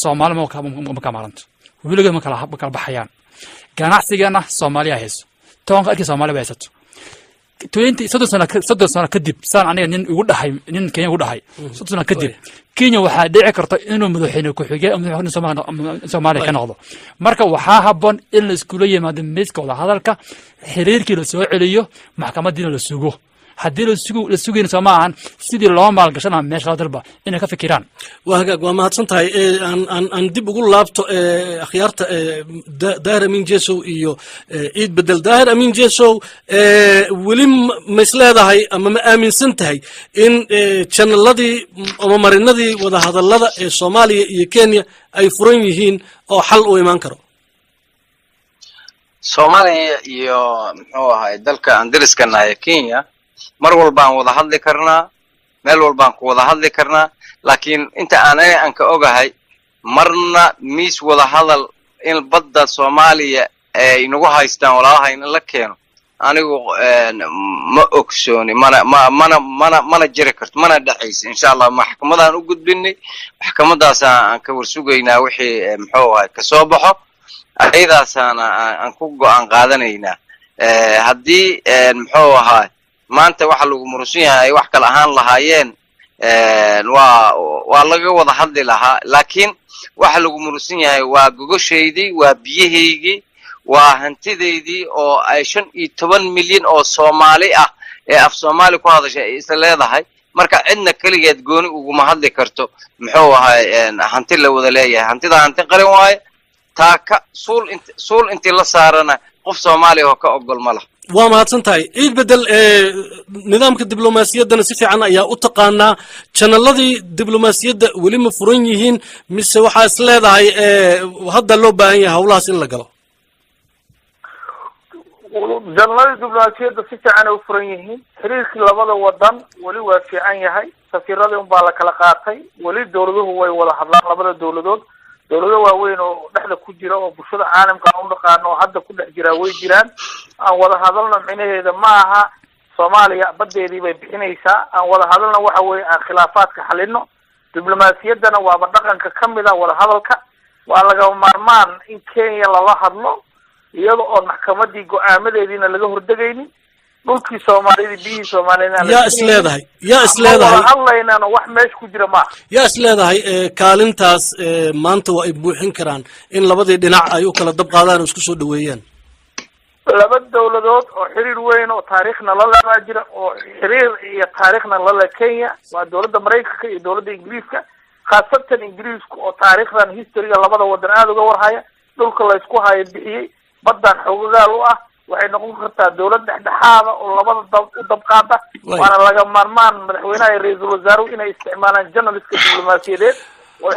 Speaker 11: Soomaali ma ka maaranto, weligood ma kala baxayaan. Ganacsigana Soomaaliya hayso, toonka arkii Soomaali ba haysato. 20 30 sano, 30 sano kadib, saan aniga nin igu dhahay, nin Kenya igu dhahay, 30 sano kadib Kenya waxaa dhici karta inuu madaxweyne ku-xigeen ama madaxweyne Soomaaliya ka noqdo. Marka waxaa habboon in la iskula yimaado miiska wada hadalka, xiriirkii la soo celiyo, maxkamadiina la sugo. Haddii la sugayna, soo ma ahan sidii loo maalgashan lahaa meesha laba dalba inay ka fikiraan?
Speaker 8: Waa hagaag, waa mahadsan tahay. Aan dib ugu laabto akhyaarta, Daahir Amiin Jesow iyo Ciid Bedel. Daahir Amiin Jesow, weli ma is leedahay ama ma aaminsan tahay in channel-adii ama marinadii wadahadallada ee Soomaaliya iyo Kenya ay furan yihiin oo xal u imaan karo?
Speaker 10: Soomaaliya iyo muxuu ahay dalka aan deriska nahay Kenya, mar walbaan wada hadli karnaa, meel walbaan ku wada hadli karnaa, laakiin inta aan aniga aan ka ogahay, marna miis wada hadal in badda Soomaaliya ay nagu haystaan walaalaha in la keeno, anigu ma ogsooni, mana ma mana mana mana jiri karto, mana dhexayso. Insha Allah maxkamadaan u gudbinay, maxkamadaasaan aan ka warsugaynaa wixii muxuu ahay kasoo baxo, ayadaasaana aan ku go'aan qaadanaynaa. Haddii muxuu ahaa maanta waxa lagu murusan yahay ay wax kale ahaan lahaayeen, waa laga wada hadli lahaa, laakiin waxa lagu murusan yahay waa gogoshaydii, waa biyahaygii, waa hantidaydii oo ay 15 milyan oo Soomaali ah ee af Soomaali ku hadashay ay isla leedahay. Marka cidna keligeed gooni uguma hadli karto muxuu ahay hanti la wada leeyahay. Hantida hanti qaran waaye, taaka suul intii la saarana qof Soomaaliya oo ka ogol ma laha.
Speaker 8: Waa mahadsan tahay, Ciid Bedel. Nidaamka diblomaasiyaddana si fiican ayaa u taqaanaa. Janaladii diblomaasiyadda weli ma furan yihiin, mise waxaa is leedahay hadda loo baahan yahay howlahaas in la galo?
Speaker 1: Janaladii diblomaasiyadda si fiican ay u furan yihiin. Xiriirkii labada wadan weli waa fiican yahay. Safiiradii unbaa la kala qaatay. Weli dowladuhu way wada hadlaan. Labada dowladood, dowlado waaweyn oo dhexda ku jira oo bulshada caalamka aan u dhaqaano oo hadda ku dhex jiraa way jiraan. Aan wada hadalna micnaheeda ma aha Soomaaliya badeedii bay bixinaysaa. Aan wada hadalna waxa weeye aan khilaafaadka xalino. Diblomaasiyaddana waaba dhaqanka kamid a wada hadalka. Waa lagama maarmaan in Kenya lala hadlo iyada oon maxkamadii go-aamadeediina laga hordegaynin, dhulkii Soomaalida, biyihii Soomaaliyana.
Speaker 8: Yaa is leedahay, yaa is leedahay?
Speaker 1: Wada hadlaynana wax meesha ku jira maaha.
Speaker 8: Yaa is leedahay kaalintaas maanta waa ay buuxin karaan in labadii dhinac ay u kala dab qaadaan oo isku soo dhaweeyaan?
Speaker 1: Laba dowladood oo xiriir weyn oo taariikhna la lebaa jira, oo xiriir iyo taariikhna lale Kenya, waa dowladda Maraykanka iyo dowladda Ingiriiska, khaasatan Ingiriiska oo taariikhdan, historyga labada wadan aada uga warhaya, dhulka laysku hayo bixiyey, baddan xoogagaal u ah. Waxay noqon kartaa dowlad dhexdhexaada oo labada dab u dabqaada. Waana laga maarmaan madaxweynaha iyo ra-iisul wasaaruhu inay isticmaalaan channelska diblomaasiyadeed oo